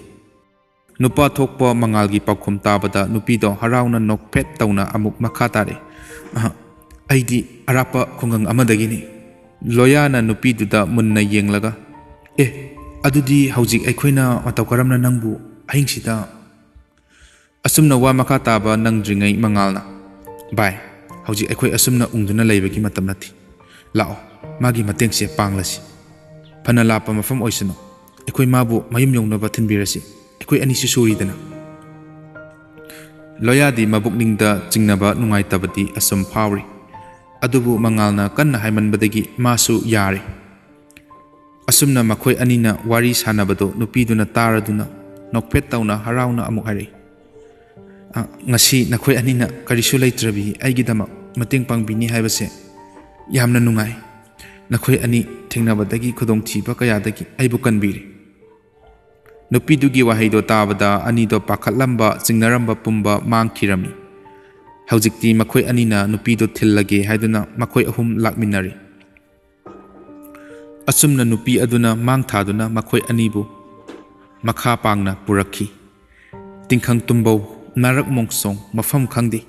ꯅꯨꯄꯥ ꯊꯣꯛꯄ ꯃꯉꯥꯜꯒꯤ ꯄꯥꯎꯈꯨꯝ ꯇꯥꯕꯗ ꯅꯨꯄꯤꯗꯣ ꯍꯔꯥꯎꯅ ꯅꯣꯛꯐꯦꯠ ꯇꯧꯅ ꯑꯃꯨꯛ ꯃꯈꯥ ꯇꯥꯔꯛꯏ, "ꯑꯍ, ꯑꯩꯗꯤ ꯑꯔꯥꯞꯄ ꯈꯨꯡꯒꯪ ꯑꯃꯗꯒꯤꯅꯤ꯫" ꯂꯣꯌꯥꯅ ꯅꯨꯄꯤꯗꯨꯗ ꯃꯨꯟꯅ ꯌꯦꯡꯂꯒ, "ꯑꯦ, ꯑꯗꯨꯗꯤ ꯍꯧꯖꯤꯛ ꯑꯩꯈꯣꯏꯅ ꯃꯇꯧ ꯀꯔꯝꯅ ꯅꯪꯕꯨ ꯑꯍꯤꯡꯁꯤꯗ?" ꯑꯁꯨꯝꯅ ꯋꯥ ꯃꯈꯥ ꯇꯥꯕ ꯅꯪꯗ꯭ꯔꯤꯉꯩ ꯃꯉꯥꯜꯅ, "ꯚꯥꯏ, ꯍꯧꯖꯤꯛ ꯑꯩꯈꯣꯏ ꯑꯁꯨꯝꯅ ꯎꯪꯗꯨꯅ ꯂꯩꯕꯒꯤ ꯃꯇꯝ ꯅꯠꯇꯦ꯫ ꯂꯥꯛꯑꯣ, ꯃꯥꯒꯤ ꯃꯇꯦꯡꯁꯦ ꯄꯥꯡꯂꯁꯤ꯫ ꯐꯅ ꯂꯥꯞꯄ ꯃꯐꯝ ꯑꯣꯏꯁꯅꯨ, ꯑꯩꯈꯣꯏ ꯃꯥꯕꯨ ꯃꯌꯨꯝ ꯌꯧꯅꯕ ꯊꯤꯟꯕꯤꯔꯁꯤ꯫ ꯑꯩꯈꯣꯏ ꯑꯅꯤꯁꯤ ꯁꯨꯔꯤꯗꯅ꯫" ꯂꯣꯌꯥꯗꯤ ꯃꯕꯨꯛꯅꯤꯡꯗ ꯆꯤꯡꯅꯕ ꯅꯨꯡꯉꯥꯏꯇꯕꯗꯤ ꯑꯁꯨꯝ ꯐꯥꯎꯔꯤ꯫ ꯑꯗꯨꯕꯨ ꯃꯉꯥꯜꯅ ꯀꯟꯅ ꯍꯥꯏꯃꯟꯕꯗꯒꯤ ꯃꯥꯁꯨ ꯌꯥꯔꯦ꯫ ꯑꯁꯨꯝꯅ ꯃꯈꯣꯏ ꯑꯅꯤꯅ ꯋꯥꯔꯤ ꯁꯥꯟꯅꯕꯗꯨ ꯅꯨꯄꯤꯗꯨꯅ ꯇꯥꯔꯗꯨꯅ ꯅꯣꯛꯐꯦꯠ ꯇꯧꯅ ꯍꯔꯥꯎꯅ ꯑꯃꯨꯛ ꯍꯥꯏꯔꯛꯏ, "ꯑ, ꯉꯁꯤ ꯅꯈꯣꯏ ꯑꯅꯤꯅ ꯀꯔꯤꯁꯨ ꯂꯩꯇ꯭ꯔꯕꯤ ꯑꯩꯒꯤꯗꯃꯛ ꯃꯇꯦꯡ ꯄꯥꯡꯕꯤꯅꯤ ꯍꯥꯏꯕꯁꯦ ꯌꯥꯝꯅ ꯅꯨꯡꯉꯥꯏ꯫ ꯅꯈꯣꯏ ꯑꯅꯤ ꯊꯦꯡꯅꯕꯗꯒꯤ ꯈꯨꯗꯣꯡꯊꯤꯕ ꯀꯌꯥꯗꯒꯤ ꯑꯩꯕꯨ ꯀꯟꯕꯤꯔꯦ꯫" ꯅꯨꯄꯤꯗꯨꯒꯤ ꯋꯥꯍꯩꯗꯣ ꯇꯥꯕꯗ ꯑꯅꯤꯗꯣ ꯄꯥꯈꯠꯂꯝꯕ, ꯆꯤꯡꯅꯔꯝꯕ ꯄꯨꯝꯕ ꯃꯥꯡꯈꯤꯔꯝꯃꯤ꯫ ꯍꯧꯖꯤꯛꯇꯤ ꯃꯈꯣꯏ ꯑꯅꯤꯅ ꯅꯨꯄꯤꯗꯣ ꯊꯤꯜꯂꯒꯦ ꯍꯥꯏꯗꯨꯅ ꯃꯈꯣꯏ ꯑꯍꯨꯝ ꯂꯥꯛꯃꯤꯟꯅꯔꯤ꯫ ꯑꯁꯨꯝꯅ ꯅꯨꯄꯤ ꯑꯗꯨꯅ ꯃꯥꯡ ꯊꯥꯗꯨꯅ ꯃꯈꯣꯏ ꯑꯅꯤꯕꯨ ꯃꯈꯥ ꯄꯥꯡꯅ ꯄꯨꯔꯛꯈꯤ꯫ ꯇꯤꯡꯈꯪ ꯇꯨꯝꯕꯧ, ꯅꯥꯔꯛ ꯃꯣꯡꯁꯣꯡ, ꯃꯐꯝ ꯈꯪꯗꯦ,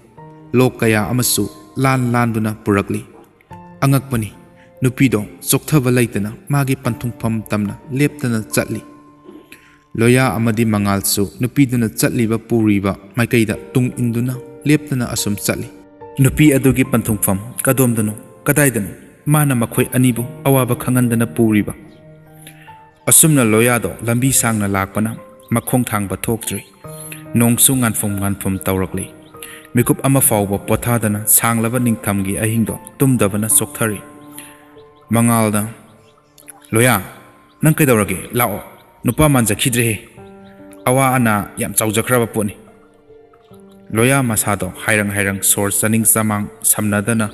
ꯂꯣꯛ ꯀꯌꯥ ꯑꯃꯁꯨ ꯂꯥꯟ ꯂꯥꯟꯗꯨꯅ ꯄꯨꯔꯛꯂꯤ꯫ ꯑꯉꯛꯄꯅꯤ, ꯅꯨꯄꯤꯗꯣ ꯆꯣꯛꯊꯕ ꯂꯩꯇꯅ ꯃꯥꯒꯤ ꯄꯟꯊꯨꯡꯐꯝ ꯇꯝꯅ ꯂꯦꯞꯇꯅ ꯆꯠꯂꯤ꯫ ꯂꯣꯌꯥ ꯑꯃꯗꯤ ꯃꯉꯥꯜꯁꯨ ꯅꯨꯄꯤꯗꯨꯅ ꯆꯠꯂꯤꯕ ꯄꯨꯔꯤꯕ ꯃꯥꯏꯀꯩꯗ ꯇꯨꯡ ꯏꯟꯗꯨꯅ ꯂꯦꯞꯇꯅ ꯑꯁꯨꯝ ꯆꯠꯂꯤ꯫ ꯅꯨꯄꯤ ꯑꯗꯨꯒꯤ ꯄꯟꯊꯨꯡꯐꯝ ꯀꯗꯣꯝꯗꯅꯣ, ꯀꯗꯥꯏꯗꯅꯣ ꯃꯥꯅ ꯃꯈꯣꯏ ꯑꯅꯤꯕꯨ ꯑꯋꯥꯕ ꯈꯪꯍꯟꯗꯅ ꯄꯨꯔꯤꯕ? ꯑꯁꯨꯝꯅ ꯂꯣꯌꯥꯗꯣ ꯂꯝꯕꯤ ꯁꯥꯡꯅ ꯂꯥꯛꯄꯅ ꯃꯈꯣꯡ ꯊꯥꯡꯕ ꯊꯣꯛꯇ꯭ꯔꯤ꯫ ꯅꯣꯡꯁꯨ ꯉꯥꯟꯐꯝ ꯉꯥꯟꯐꯝ ꯇꯧꯔꯛꯂꯤ꯫ ꯃꯤꯀꯨꯞ ꯑꯃ ꯐꯥꯎꯕ ꯄꯣꯊꯥꯗꯅ ꯁꯥꯡꯂꯕ ꯅꯤꯡꯊꯝꯒꯤ ꯑꯍꯤꯡꯗꯣ ꯇꯨꯝꯗꯕꯅ ꯆꯣꯛꯊꯔꯤ꯫ ꯃꯉꯥꯜꯅ, "ꯂꯣꯌꯥ, ꯅꯪ ꯀꯩꯗꯧꯔꯒꯦ? ꯂꯥꯛꯑꯣ꯫ ꯅꯨꯄꯥ ꯃꯥꯟꯖꯈꯤꯗ꯭ꯔꯦꯍꯦ꯫ ꯑꯋꯥ ꯑꯅꯥ ꯌꯥꯝ ꯆꯥꯎꯖꯈ꯭ꯔꯕ ꯄꯣꯠꯅꯤ꯫" ꯂꯣꯌꯥ ꯃꯁꯥꯗꯣ ꯍꯥꯏꯔꯪ ꯍꯥꯏꯔꯪ ꯁꯣꯔ ꯆꯥꯅꯤꯡ ꯆꯃꯥꯡ ꯁꯝꯅꯗꯅ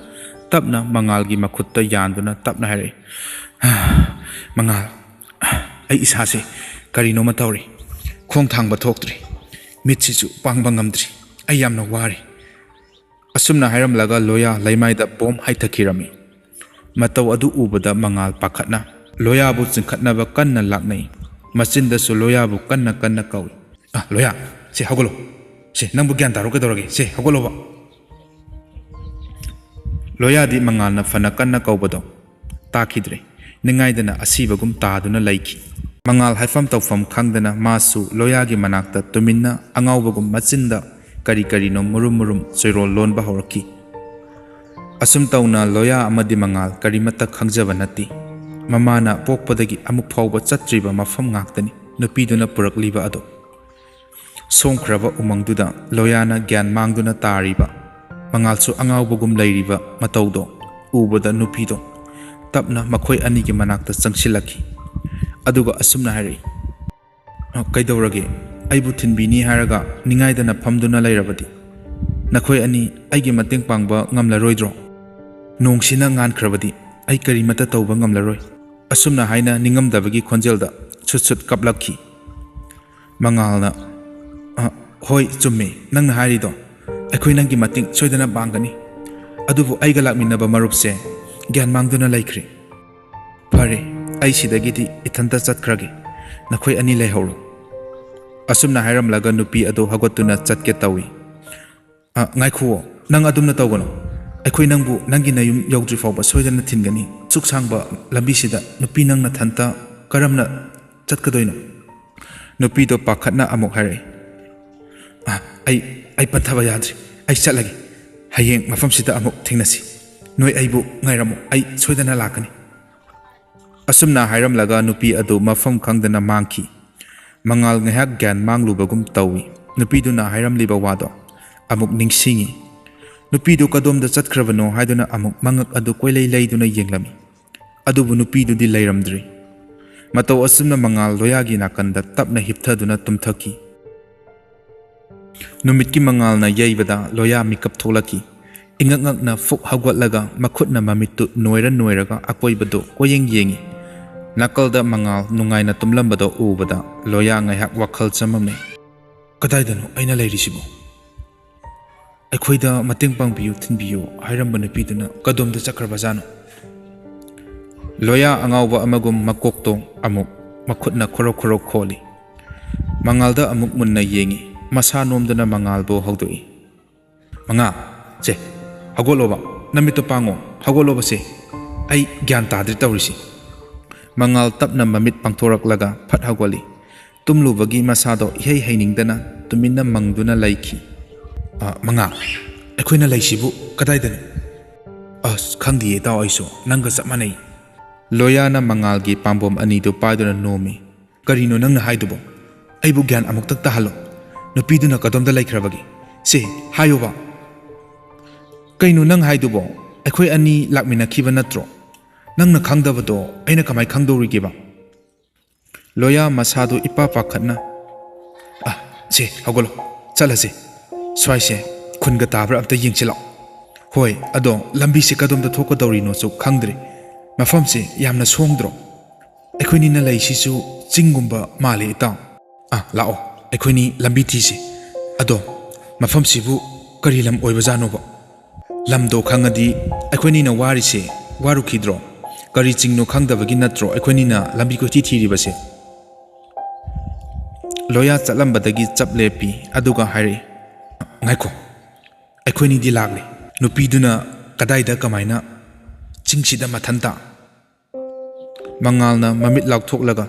ꯇꯞꯅ ꯃꯉꯥꯜꯒꯤ ꯃꯈꯨꯠꯇ ꯌꯥꯟꯗꯨꯅ ꯇꯞꯅ ꯍꯥꯏꯔꯛꯏ, "ꯃꯉꯥꯜ, ꯑꯩ ꯏꯁꯥꯁꯦ ꯀꯔꯤꯅꯣꯃ ꯇꯧꯔꯤ꯫ ꯈꯣꯡ ꯊꯥꯡꯕ ꯊꯣꯛꯇ꯭ꯔꯤ꯫ ꯃꯤꯠꯁꯤꯁꯨ ꯄꯥꯡꯕ ꯉꯝꯗ꯭ꯔꯤ꯫ ꯑꯩ ꯌꯥꯝꯅ ꯋꯥꯔꯤ꯫" ꯑꯁꯨꯝꯅ ꯍꯥꯏꯔꯝꯂꯒ ꯂꯣꯌꯥ ꯂꯩꯃꯥꯏꯗ ꯕꯣꯝ ꯍꯥꯏꯊꯈꯤꯔꯝꯃꯤ꯫ ꯃꯇꯧ ꯑꯗꯨ ꯎꯕꯗ ꯃꯉꯥꯜ ꯄꯥꯈꯠꯅ ꯂꯣꯌꯥꯕꯨ ꯆꯤꯡꯈꯠꯅꯕ ꯀꯟꯅ ꯂꯥꯛꯅꯩ꯫ ꯃꯆꯤꯟꯗꯁꯨ ꯂꯣꯌꯥꯕꯨ ꯀꯟꯅ ꯀꯟꯅ ꯀꯧꯏ꯫ ꯑ, ꯂꯣꯌꯥ, ꯁꯦ ꯍꯧꯒꯠꯂꯣ꯫ ꯁꯦ, ꯅꯪꯕꯨ ꯒ꯭ꯌꯥꯟ ꯇꯥꯔꯣ ꯀꯩꯗꯧꯔꯒꯦ? ꯁꯦ ꯍꯧꯒꯠꯂꯣꯕ꯫ ꯂꯣꯌꯥꯗꯤ ꯃꯉꯥꯜꯅ ꯐꯅ ꯀꯟꯅ ꯀꯧꯕꯗꯣ ꯇꯥꯈꯤꯗ꯭ꯔꯦ꯫ ꯅꯤꯡꯉꯥꯏꯗꯅ ꯑꯁꯤꯕꯒꯨꯝ ꯇꯥꯗꯨꯅ ꯂꯩꯈꯤ꯫ ꯃꯉꯥꯜ ꯍꯥꯏꯐꯝ ꯇꯧꯐꯝ ꯈꯪꯗꯅ ꯃꯥꯁꯨ ꯂꯣꯌꯥꯒꯤ ꯃꯅꯥꯛꯇ ꯇꯨꯃꯤꯟꯅ ꯑꯉꯥꯎꯕꯒꯨꯝ ꯃꯆꯤꯟꯗ ꯀꯔꯤ ꯀꯔꯤꯅꯣ ꯃꯨꯔꯨꯝ ꯃꯨꯔꯨꯝ ꯆꯣꯏꯔꯣꯜ ꯂꯣꯟꯕ ꯍꯧꯔꯛꯈꯤ꯫ ꯑꯁꯨꯝ ꯇꯧꯅ ꯂꯣꯌꯥ ꯑꯃꯗꯤ ꯃꯉꯥꯜ ꯀꯔꯤꯃꯠꯇ ꯈꯪꯖꯕ ꯅꯠꯇꯦ꯫ ꯃꯃꯥꯅ ꯄꯣꯛꯄꯗꯒꯤ ꯑꯃꯨꯛ ꯐꯥꯎꯕ ꯆꯠꯇ꯭ꯔꯤꯕ ꯃꯐꯝ ꯉꯥꯛꯇꯅꯤ ꯅꯨꯄꯤꯗꯨꯅ ꯄꯨꯔꯛꯂꯤꯕ ꯑꯗꯨ꯫ ꯁꯣꯡꯈ꯭ꯔꯕ ꯎꯃꯪꯗꯨꯗ ꯂꯣꯌꯥꯅ ꯒ꯭ꯌꯥꯟ ꯃꯥꯡꯗꯨꯅ ꯇꯥꯔꯤꯕ, ꯃꯉꯥꯜꯁꯨ ꯑꯉꯥꯎꯕꯒꯨꯝ ꯂꯩꯔꯤꯕ ꯃꯇꯧꯗꯣ ꯎꯕꯗ ꯅꯨꯄꯤꯗꯣ ꯇꯞꯅ ꯃꯈꯣꯏ ꯑꯅꯤꯒꯤ ꯃꯅꯥꯛꯇ ꯆꯪꯁꯤꯜꯂꯛꯈꯤ꯫ ꯑꯗꯨꯒ ꯑꯁꯨꯝꯅ ꯍꯥꯏꯔꯛꯏ, "ꯑ, ꯀꯩꯗꯧꯔꯒꯦ? ꯑꯩꯕꯨ ꯊꯤꯟꯕꯤꯅꯤ ꯍꯥꯏꯔꯒ ꯅꯤꯡꯉꯥꯏꯗꯅ ꯐꯝꯗꯨꯅ ꯂꯩꯔꯕꯗꯤ? ꯅꯈꯣꯏ ꯑꯅꯤ ꯑꯩꯒꯤ ꯃꯇꯦꯡ ꯄꯥꯡꯕ ꯉꯝꯂꯔꯣꯏꯗ꯭ꯔꯣ? ꯅꯣꯡꯁꯤꯅ ꯉꯥꯟꯈ꯭ꯔꯕꯗꯤ ꯑꯩ ꯀꯔꯤꯃꯠꯇ ꯇꯧꯕ ꯉꯝꯂꯔꯣꯏ"꯫ ꯑꯁꯨꯝꯅ ꯍꯥꯏꯅ ꯅꯤꯡꯉꯝꯗꯕꯒꯤ ꯈꯣꯟꯖꯦꯜꯗ ꯁꯨꯠ ꯁꯨꯠ ꯀꯞꯂꯛꯈꯤ꯫ ꯃꯉꯥꯜꯅ, "ꯑ, ꯍꯣꯏ, ꯆꯨꯝꯃꯤ ꯅꯪꯅ ꯍꯥꯏꯔꯤꯗꯣ꯫ ꯑꯩꯈꯣꯏ ꯅꯪꯒꯤ ꯃꯇꯦꯡ ꯁꯣꯏꯗꯅ ꯄꯥꯡꯒꯅꯤ꯫ ꯑꯗꯨꯕꯨ ꯑꯩꯒ ꯂꯥꯛꯃꯤꯟꯅꯕ ꯃꯔꯨꯞꯁꯦ ꯒ꯭ꯌꯥꯟ ꯃꯥꯡꯗꯨꯅ ꯂꯩꯈ꯭ꯔꯦ꯫ ꯐꯔꯦ, ꯑꯩ ꯁꯤꯗꯒꯤꯗꯤ ꯏꯊꯟꯇ ꯆꯠꯈ꯭ꯔꯒꯦ꯫ ꯅꯈꯣꯏ ꯑꯅꯤ ꯂꯩꯍꯧꯔꯣ"꯫ ꯑꯁꯨꯝꯅ ꯍꯥꯏꯔꯝꯂꯒ ꯅꯨꯄꯤ ꯑꯗꯨ ꯍꯧꯒꯠꯇꯨꯅ ꯆꯠꯀꯦ ꯇꯧꯏ꯫ "ꯑ, ꯉꯥꯏꯈꯨꯑꯣ, ꯅꯪ ꯑꯗꯨꯝꯅ ꯇꯧꯒꯅꯨ꯫ ꯑꯩꯈꯣꯏ ꯅꯪꯕꯨ ꯅꯪꯒꯤ ꯅꯌꯨꯝ ꯌꯧꯗ꯭ꯔꯤ ꯐꯥꯎꯕ ꯁꯣꯏꯗꯅ ꯊꯤꯟꯒꯅꯤ꯫ ꯁꯨꯛ ꯁꯥꯡꯕ ꯂꯝꯕꯤꯁꯤꯗ ꯅꯨꯄꯤ ꯅꯪ ꯅꯊꯟꯇ ꯀꯔꯝꯅ ꯆꯠꯀꯗꯣꯏꯅꯣ?" ꯅꯨꯄꯤꯗꯣ ꯄꯥꯈꯠꯅ ꯑꯃꯨꯛ ꯍꯥꯏꯔꯛꯏ, "ꯑ, ꯑꯩ, ꯑꯩ ꯄꯟꯊꯕ ꯌꯥꯗ꯭ꯔꯤ꯫ ꯑꯩ ꯆꯠꯂꯒꯦ꯫ ꯍꯌꯦꯡ ꯃꯐꯝꯁꯤꯗ ꯑꯃꯨꯛ ꯊꯦꯡꯅꯁꯤ꯫ ꯅꯣꯏ ꯑꯩꯕꯨ ꯉꯥꯏꯔꯝꯃꯨ꯫ ꯑꯩ ꯁꯣꯏꯗꯅ ꯂꯥꯛꯀꯅꯤ"꯫ ꯑꯁꯨꯝꯅ ꯍꯥꯏꯔꯝꯂꯒ ꯅꯨꯄꯤ ꯑꯗꯨ ꯃꯐꯝ ꯈꯪꯗꯅ ꯃꯥꯡꯈꯤ꯫ ꯃꯉꯥꯜ ꯉꯥꯏꯍꯥꯛ ꯒ꯭ꯌꯥꯟ ꯃꯥꯡꯂꯨꯕꯒꯨꯝ ꯇꯧꯏ꯫ ꯅꯨꯄꯤꯗꯨꯅ ꯍꯥꯏꯔꯝꯂꯤꯕ ꯋꯥꯗꯣ ꯑꯃꯨꯛ ꯅꯤꯡꯁꯤꯡꯏ꯫ ꯅꯨꯄꯤꯗꯨ ꯀꯗꯣꯝꯗ ꯆꯠꯈ꯭ꯔꯕꯅꯣ ꯍꯥꯏꯗꯨꯅ ꯑꯃꯨꯛ ꯃꯉꯛ ꯑꯗꯨ ꯀꯣꯏꯂꯩ ꯂꯩꯗꯨꯅ ꯌꯦꯡꯂꯝꯃꯤ꯫ ꯑꯗꯨꯕꯨ ꯅꯨꯄꯤꯗꯨꯗꯤ ꯂꯩꯔꯝꯗ꯭ꯔꯤ꯫ ꯃꯇꯧ ꯑꯁꯨꯝꯅ ꯃꯉꯥꯜ ꯂꯣꯌꯥꯒꯤ ꯅꯥꯀꯟꯗ ꯇꯞꯅ ꯍꯤꯞꯊꯗꯨꯅ ꯇꯨꯝꯊꯈꯤ꯫ ꯅꯨꯃꯤꯠꯀꯤ ꯃꯉꯥꯜꯅ ꯌꯩꯕꯗ ꯂꯣꯌꯥ ꯃꯤꯀꯞ ꯊꯣꯛꯂꯛꯈꯤ꯫ ꯏꯉꯛ ꯉꯛꯅ ꯐꯨꯛ ꯍꯧꯒꯠꯂꯒ ꯃꯈꯨꯠꯅ ꯃꯃꯤꯠꯇꯨ ꯅꯣꯏꯔ ꯅꯣꯏꯔꯒ ꯑꯀꯣꯏꯕꯗꯨ ꯀꯣꯏꯌꯦꯡ ꯌꯦꯡꯉꯤ꯫ ꯅꯥꯀꯜꯗ ꯃꯉꯥꯜ ꯅꯨꯡꯉꯥꯏꯅ ꯇꯨꯝꯂꯝꯕꯗꯣ ꯎꯕꯗ ꯂꯣꯌꯥ ꯉꯥꯏꯍꯥꯛ ꯋꯥꯈꯜ ꯆꯃꯝꯃꯤ꯫ "ꯀꯗꯥꯏꯗꯅꯣ ꯑꯩꯅ ꯂꯩꯔꯤꯁꯤꯕꯨ? ꯑꯩꯈꯣꯏꯗ ꯃꯇꯦꯡ ꯄꯥꯡꯕꯤꯌꯨ, ꯊꯤꯟꯕꯤꯌꯨ ꯍꯥꯏꯔꯝꯕ ꯅꯨꯄꯤꯗꯨꯅ ꯀꯗꯣꯝꯗ ꯆꯠꯈ꯭ꯔꯕꯖꯥꯠꯅꯣ?" ꯂꯣꯌꯥ ꯑꯉꯥꯎꯕ ꯑꯃꯒꯨꯝ ꯃꯀꯣꯛꯇꯣ ꯑꯃꯨꯛ ꯃꯈꯨꯠꯅ ꯈꯣꯔꯣ ꯈꯣꯔꯣ ꯈꯣꯜꯂꯤ꯫ ꯃꯉꯥꯜꯗ ꯑꯃꯨꯛ ꯃꯨꯟꯅ ꯌꯦꯡꯏ꯫ ꯃꯁꯥ ꯅꯣꯝꯗꯨꯅ ꯃꯉꯥꯜꯕꯨ ꯍꯧꯗꯣꯛꯏ꯫ "ꯃꯉꯥꯜ, ꯁꯦ, ꯍꯧꯒꯠꯂꯣꯕ, ꯅꯃꯤꯠꯇꯣ ꯄꯥꯡꯉꯣ, ꯍꯧꯒꯠꯂꯣꯕ ꯁꯦ꯫ ꯑꯩ ꯒ꯭ꯌꯥꯟ ꯇꯥꯗ꯭ꯔꯦ ꯇꯧꯔꯤꯁꯤ꯫" ꯃꯉꯥꯜ ꯇꯞꯅ ꯃꯃꯤꯠ ꯄꯥꯡꯊꯣꯔꯛꯂꯒ ꯐꯠ ꯍꯧꯒꯠꯂꯤ꯫ ꯇꯨꯝꯂꯨꯕꯒꯤ ꯃꯁꯥꯗꯣ ꯏꯍꯩ ꯍꯩꯅꯤꯡꯗꯅ ꯇꯨꯃꯤꯟꯅ ꯃꯪꯗꯨꯅ ꯂꯩꯈꯤ꯫ "ꯑ, ꯃꯉꯥꯜ, ꯑꯩꯈꯣꯏꯅ ꯂꯩꯁꯤꯕꯨ ꯀꯗꯥꯏꯗꯅꯣ?" "ꯑꯁ, ꯈꯪꯗꯤꯌꯦ ꯏꯇꯥꯎ, ꯑꯩꯁꯨ ꯅꯪꯒ ꯆꯞ ꯃꯥꯟꯅꯩ꯫" ꯂꯣꯌꯥꯅ ꯃꯉꯥꯜꯒꯤ ꯄꯥꯝꯕꯣꯝ ꯑꯅꯤꯗꯨ ꯄꯥꯏꯗꯨꯅ ꯅꯣꯝꯃꯤ꯫ "ꯀꯔꯤꯅꯣ ꯅꯪꯅ ꯍꯥꯏꯗꯨꯕꯣ? ꯑꯩꯕꯨ ꯒ꯭ꯌꯥꯟ ꯑꯃꯨꯛꯇ ꯇꯥꯍꯜꯂꯣ꯫ ꯅꯨꯄꯤꯗꯨꯅ ꯀꯗꯣꯝꯗ ꯂꯩꯈ꯭ꯔꯕꯒꯦ? ꯁꯦ, ꯍꯥꯏꯌꯨꯕ꯫" "ꯀꯩꯅꯣ ꯅꯪ ꯍꯥꯏꯗꯨꯕꯣ? ꯑꯩꯈꯣꯏ ꯑꯅꯤ ꯂꯥꯛꯃꯤꯟꯅꯈꯤꯕ ꯅꯠꯇ꯭ꯔꯣ? ꯅꯪꯅ ꯈꯪꯗꯕꯗꯣ ꯑꯩꯅ ꯀꯃꯥꯏ ꯈꯪꯗꯧꯔꯤꯒꯦꯕ?" ꯂꯣꯌꯥ ꯃꯁꯥꯗꯨ ꯏꯄꯥ ꯄꯥꯈꯠꯅ, "ꯑ, ꯁꯦ, ꯍꯧꯒꯠꯂꯣ, ꯆꯠꯂꯁꯦ꯫ ꯁ꯭ꯋꯥꯏꯁꯦ ꯈꯨꯟꯒ ꯇꯥꯕ꯭ꯔꯥ ꯑꯝꯇ ꯌꯦꯡꯁꯤ ꯂꯥꯛꯑꯣ꯫" "ꯍꯣꯏ, ꯑꯗꯣ ꯂꯝꯕꯤꯁꯦ ꯀꯗꯣꯝꯗ ꯊꯣꯛꯀꯗꯧꯔꯤꯅꯣꯁꯨ ꯈꯪꯗ꯭ꯔꯦ꯫ ꯃꯐꯝꯁꯦ ꯌꯥꯝꯅ ꯁꯣꯡꯗ꯭ꯔꯣ? ꯑꯩꯈꯣꯏꯅꯤꯅ ꯂꯩꯁꯤꯁꯨ ꯆꯤꯡꯒꯨꯝꯕ ꯃꯥꯜꯂꯦ ꯏꯇꯥꯎ꯫ ꯑ, ꯂꯥꯛꯑꯣ, ꯑꯩꯈꯣꯏꯅꯤ ꯂꯝꯕꯤ ꯊꯤꯁꯤ꯫ ꯑꯗꯣ ꯃꯐꯝꯁꯤꯕꯨ ꯀꯔꯤ ꯂꯝ ꯑꯣꯏꯕꯖꯥꯠꯅꯣꯕ? ꯂꯝꯗꯣ ꯈꯪꯉꯗꯤ ꯑꯩꯈꯣꯏꯅꯤꯅ ꯋꯥꯔꯤꯁꯦ ꯋꯥꯔꯨꯈꯤꯗ꯭ꯔꯣ? ꯀꯔꯤ ꯆꯤꯡꯅꯣ ꯈꯪꯗꯕꯒꯤ ꯅꯠꯇ꯭ꯔꯣ ꯑꯩꯈꯣꯏꯅꯤꯅ ꯂꯝꯕꯤ ꯀꯣꯏꯊꯤ ꯊꯤꯔꯤꯕꯁꯦ?" ꯂꯣꯌꯥ ꯆꯠꯂꯝꯕꯗꯒꯤ ꯆꯞ ꯂꯦꯞꯄꯤ, ꯑꯗꯨꯒ ꯍꯥꯏꯔꯛꯏ, "ꯉꯥꯏꯈꯣ, ꯑꯩꯈꯣꯏꯅꯤꯗꯤ ꯂꯥꯛꯂꯦ꯫ ꯅꯨꯄꯤꯗꯨꯅ ꯀꯗꯥꯏꯗ, ꯀꯃꯥꯏꯅ? ꯆꯤꯡꯁꯤꯗ ꯃꯊꯟꯇ?" ꯃꯉꯥꯜꯅ ꯃꯃꯤꯠ ꯂꯥꯎꯊꯣꯛꯂꯒ,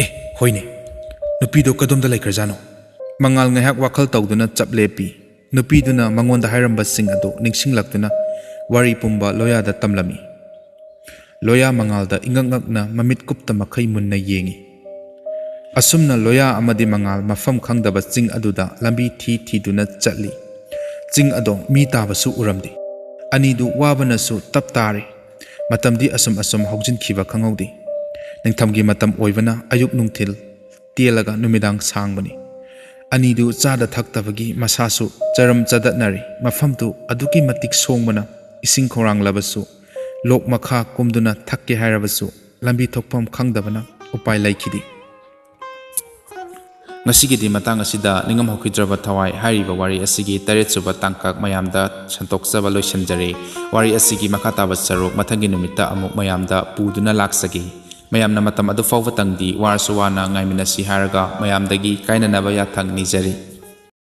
"ꯑꯦ, ꯍꯣꯏꯅꯦ, ꯅꯨꯄꯤꯗꯣ ꯀꯗꯣꯝꯗ ꯂꯩꯈ꯭ꯔꯖꯥꯠꯅꯣ?" ꯃꯉꯥꯜ ꯉꯥꯏꯍꯥꯛ ꯋꯥꯈꯜ ꯇꯧꯗꯨꯅ ꯆꯞ ꯂꯦꯞꯄꯤ꯫ ꯅꯨꯄꯤꯗꯨꯅ ꯃꯉꯣꯟꯗ ꯍꯥꯏꯔꯝꯕꯁꯤꯡ ꯑꯗꯨ ꯅꯤꯡꯁꯤꯡꯂꯛꯇꯨꯅ ꯋꯥꯔꯤ ꯄꯨꯝꯕ ꯂꯣꯌꯥꯗ ꯇꯝꯂꯝꯃꯤ꯫ ꯂꯣꯌꯥ ꯃꯉꯥꯜꯗ ꯏꯉꯛ ꯉꯛꯅ ꯃꯃꯤꯠ ꯀꯨꯞꯇ ꯃꯈꯩ ꯃꯨꯟꯅ ꯌꯦꯡꯏ꯫ ꯑꯁꯨꯝꯅ ꯂꯣꯌꯥ ꯑꯃꯗꯤ ꯃꯉꯥꯜ ꯃꯐꯝ ꯈꯪꯗꯕ ꯆꯤꯡ ꯑꯗꯨꯗ ꯂꯝꯕꯤ ꯊꯤ ꯊꯤꯗꯨꯅ ꯆꯠꯂꯤ꯫ ꯆꯤꯡ ꯑꯗꯣ ꯃꯤ ꯇꯥꯕꯁꯨ ꯎꯔꯝꯗꯦ꯫ ꯑꯅꯤꯗꯨ ꯋꯥꯕꯅꯁꯨ ꯇꯞ ꯇꯥꯔꯦ꯫ ꯃꯇꯝꯗꯤ ꯑꯁꯨꯝ ꯑꯁꯨꯝ ꯍꯧꯖꯤꯟꯈꯤꯕ ꯈꯪꯍꯧꯗꯦ꯫ ꯅꯤꯡꯊꯝꯒꯤ ꯃꯇꯝ ꯑꯣꯏꯕꯅ ꯑꯌꯨꯛ ꯅꯨꯡꯊꯤꯜ ꯇꯦꯜꯂꯒ ꯅꯨꯃꯤꯗꯥꯡ ꯁꯥꯡꯕꯅꯤ꯫ ꯑꯅꯤꯗꯨ ꯆꯥꯗ ꯊꯛꯇꯕꯒꯤ ꯃꯁꯥꯁꯨ ꯆꯔꯝ ꯆꯗꯠꯅꯔꯤ꯫ ꯃꯐꯝꯗꯨ ꯑꯗꯨꯛꯀꯤ ꯃꯇꯤꯛ ꯁꯣꯡꯕꯅ ꯏꯁꯤꯡ ꯈꯧꯔꯥꯡꯂꯕꯁꯨ ꯂꯣꯛ ꯃꯈꯥ ꯀꯨꯝꯗꯨꯅ ꯊꯛꯀꯦ ꯍꯥꯏꯔꯕꯁꯨ ꯂꯝꯕꯤ ꯊꯣꯛꯐꯝ ꯈꯪꯗꯕꯅ ꯎꯄꯥꯏ ꯂꯩꯈꯤꯗꯦ꯫ ꯉꯁꯤꯒꯤꯗꯤ ꯃꯇꯥꯡ ꯑꯁꯤꯗ ꯅꯤꯡꯉꯝ ꯍꯧꯈꯤꯗ꯭ꯔꯕ ꯊꯋꯥꯏ ꯍꯥꯏꯔꯤꯕ ꯋꯥꯔꯤ ꯑꯁꯤꯒꯤ ꯇꯔꯦꯠꯁꯨꯕ ꯇꯥꯡꯀꯛ ꯃꯌꯥꯝꯗ ꯁꯟꯗꯣꯛꯆꯕ ꯂꯣꯏꯁꯤꯟꯖꯔꯦ꯫ ꯋꯥꯔꯤ ꯑꯁꯤꯒꯤ ꯃꯈꯥ ꯇꯥꯕ ꯁꯔꯨꯛ ꯃꯊꯪꯒꯤ ꯅꯨꯃꯤꯠꯇ ꯑꯃꯨꯛ ꯃꯌꯥꯝꯗ ꯄꯨꯗꯨꯅ ꯂꯥꯛꯆꯒꯦ꯫ ꯃꯌꯥꯝꯅ ꯃꯇꯝ ꯑꯗꯨ ꯐꯥꯎꯕꯇꯪꯗꯤ ꯋꯥꯔꯁꯨ ꯋꯥꯅ ꯉꯥꯏꯃꯤꯟꯅꯁꯤ ꯍꯥꯏꯔꯒ ꯃꯌꯥꯝꯗꯒꯤ ꯀꯥꯏꯅꯅꯕ ꯌꯥꯊꯪ ꯅꯤꯖꯔꯤ꯫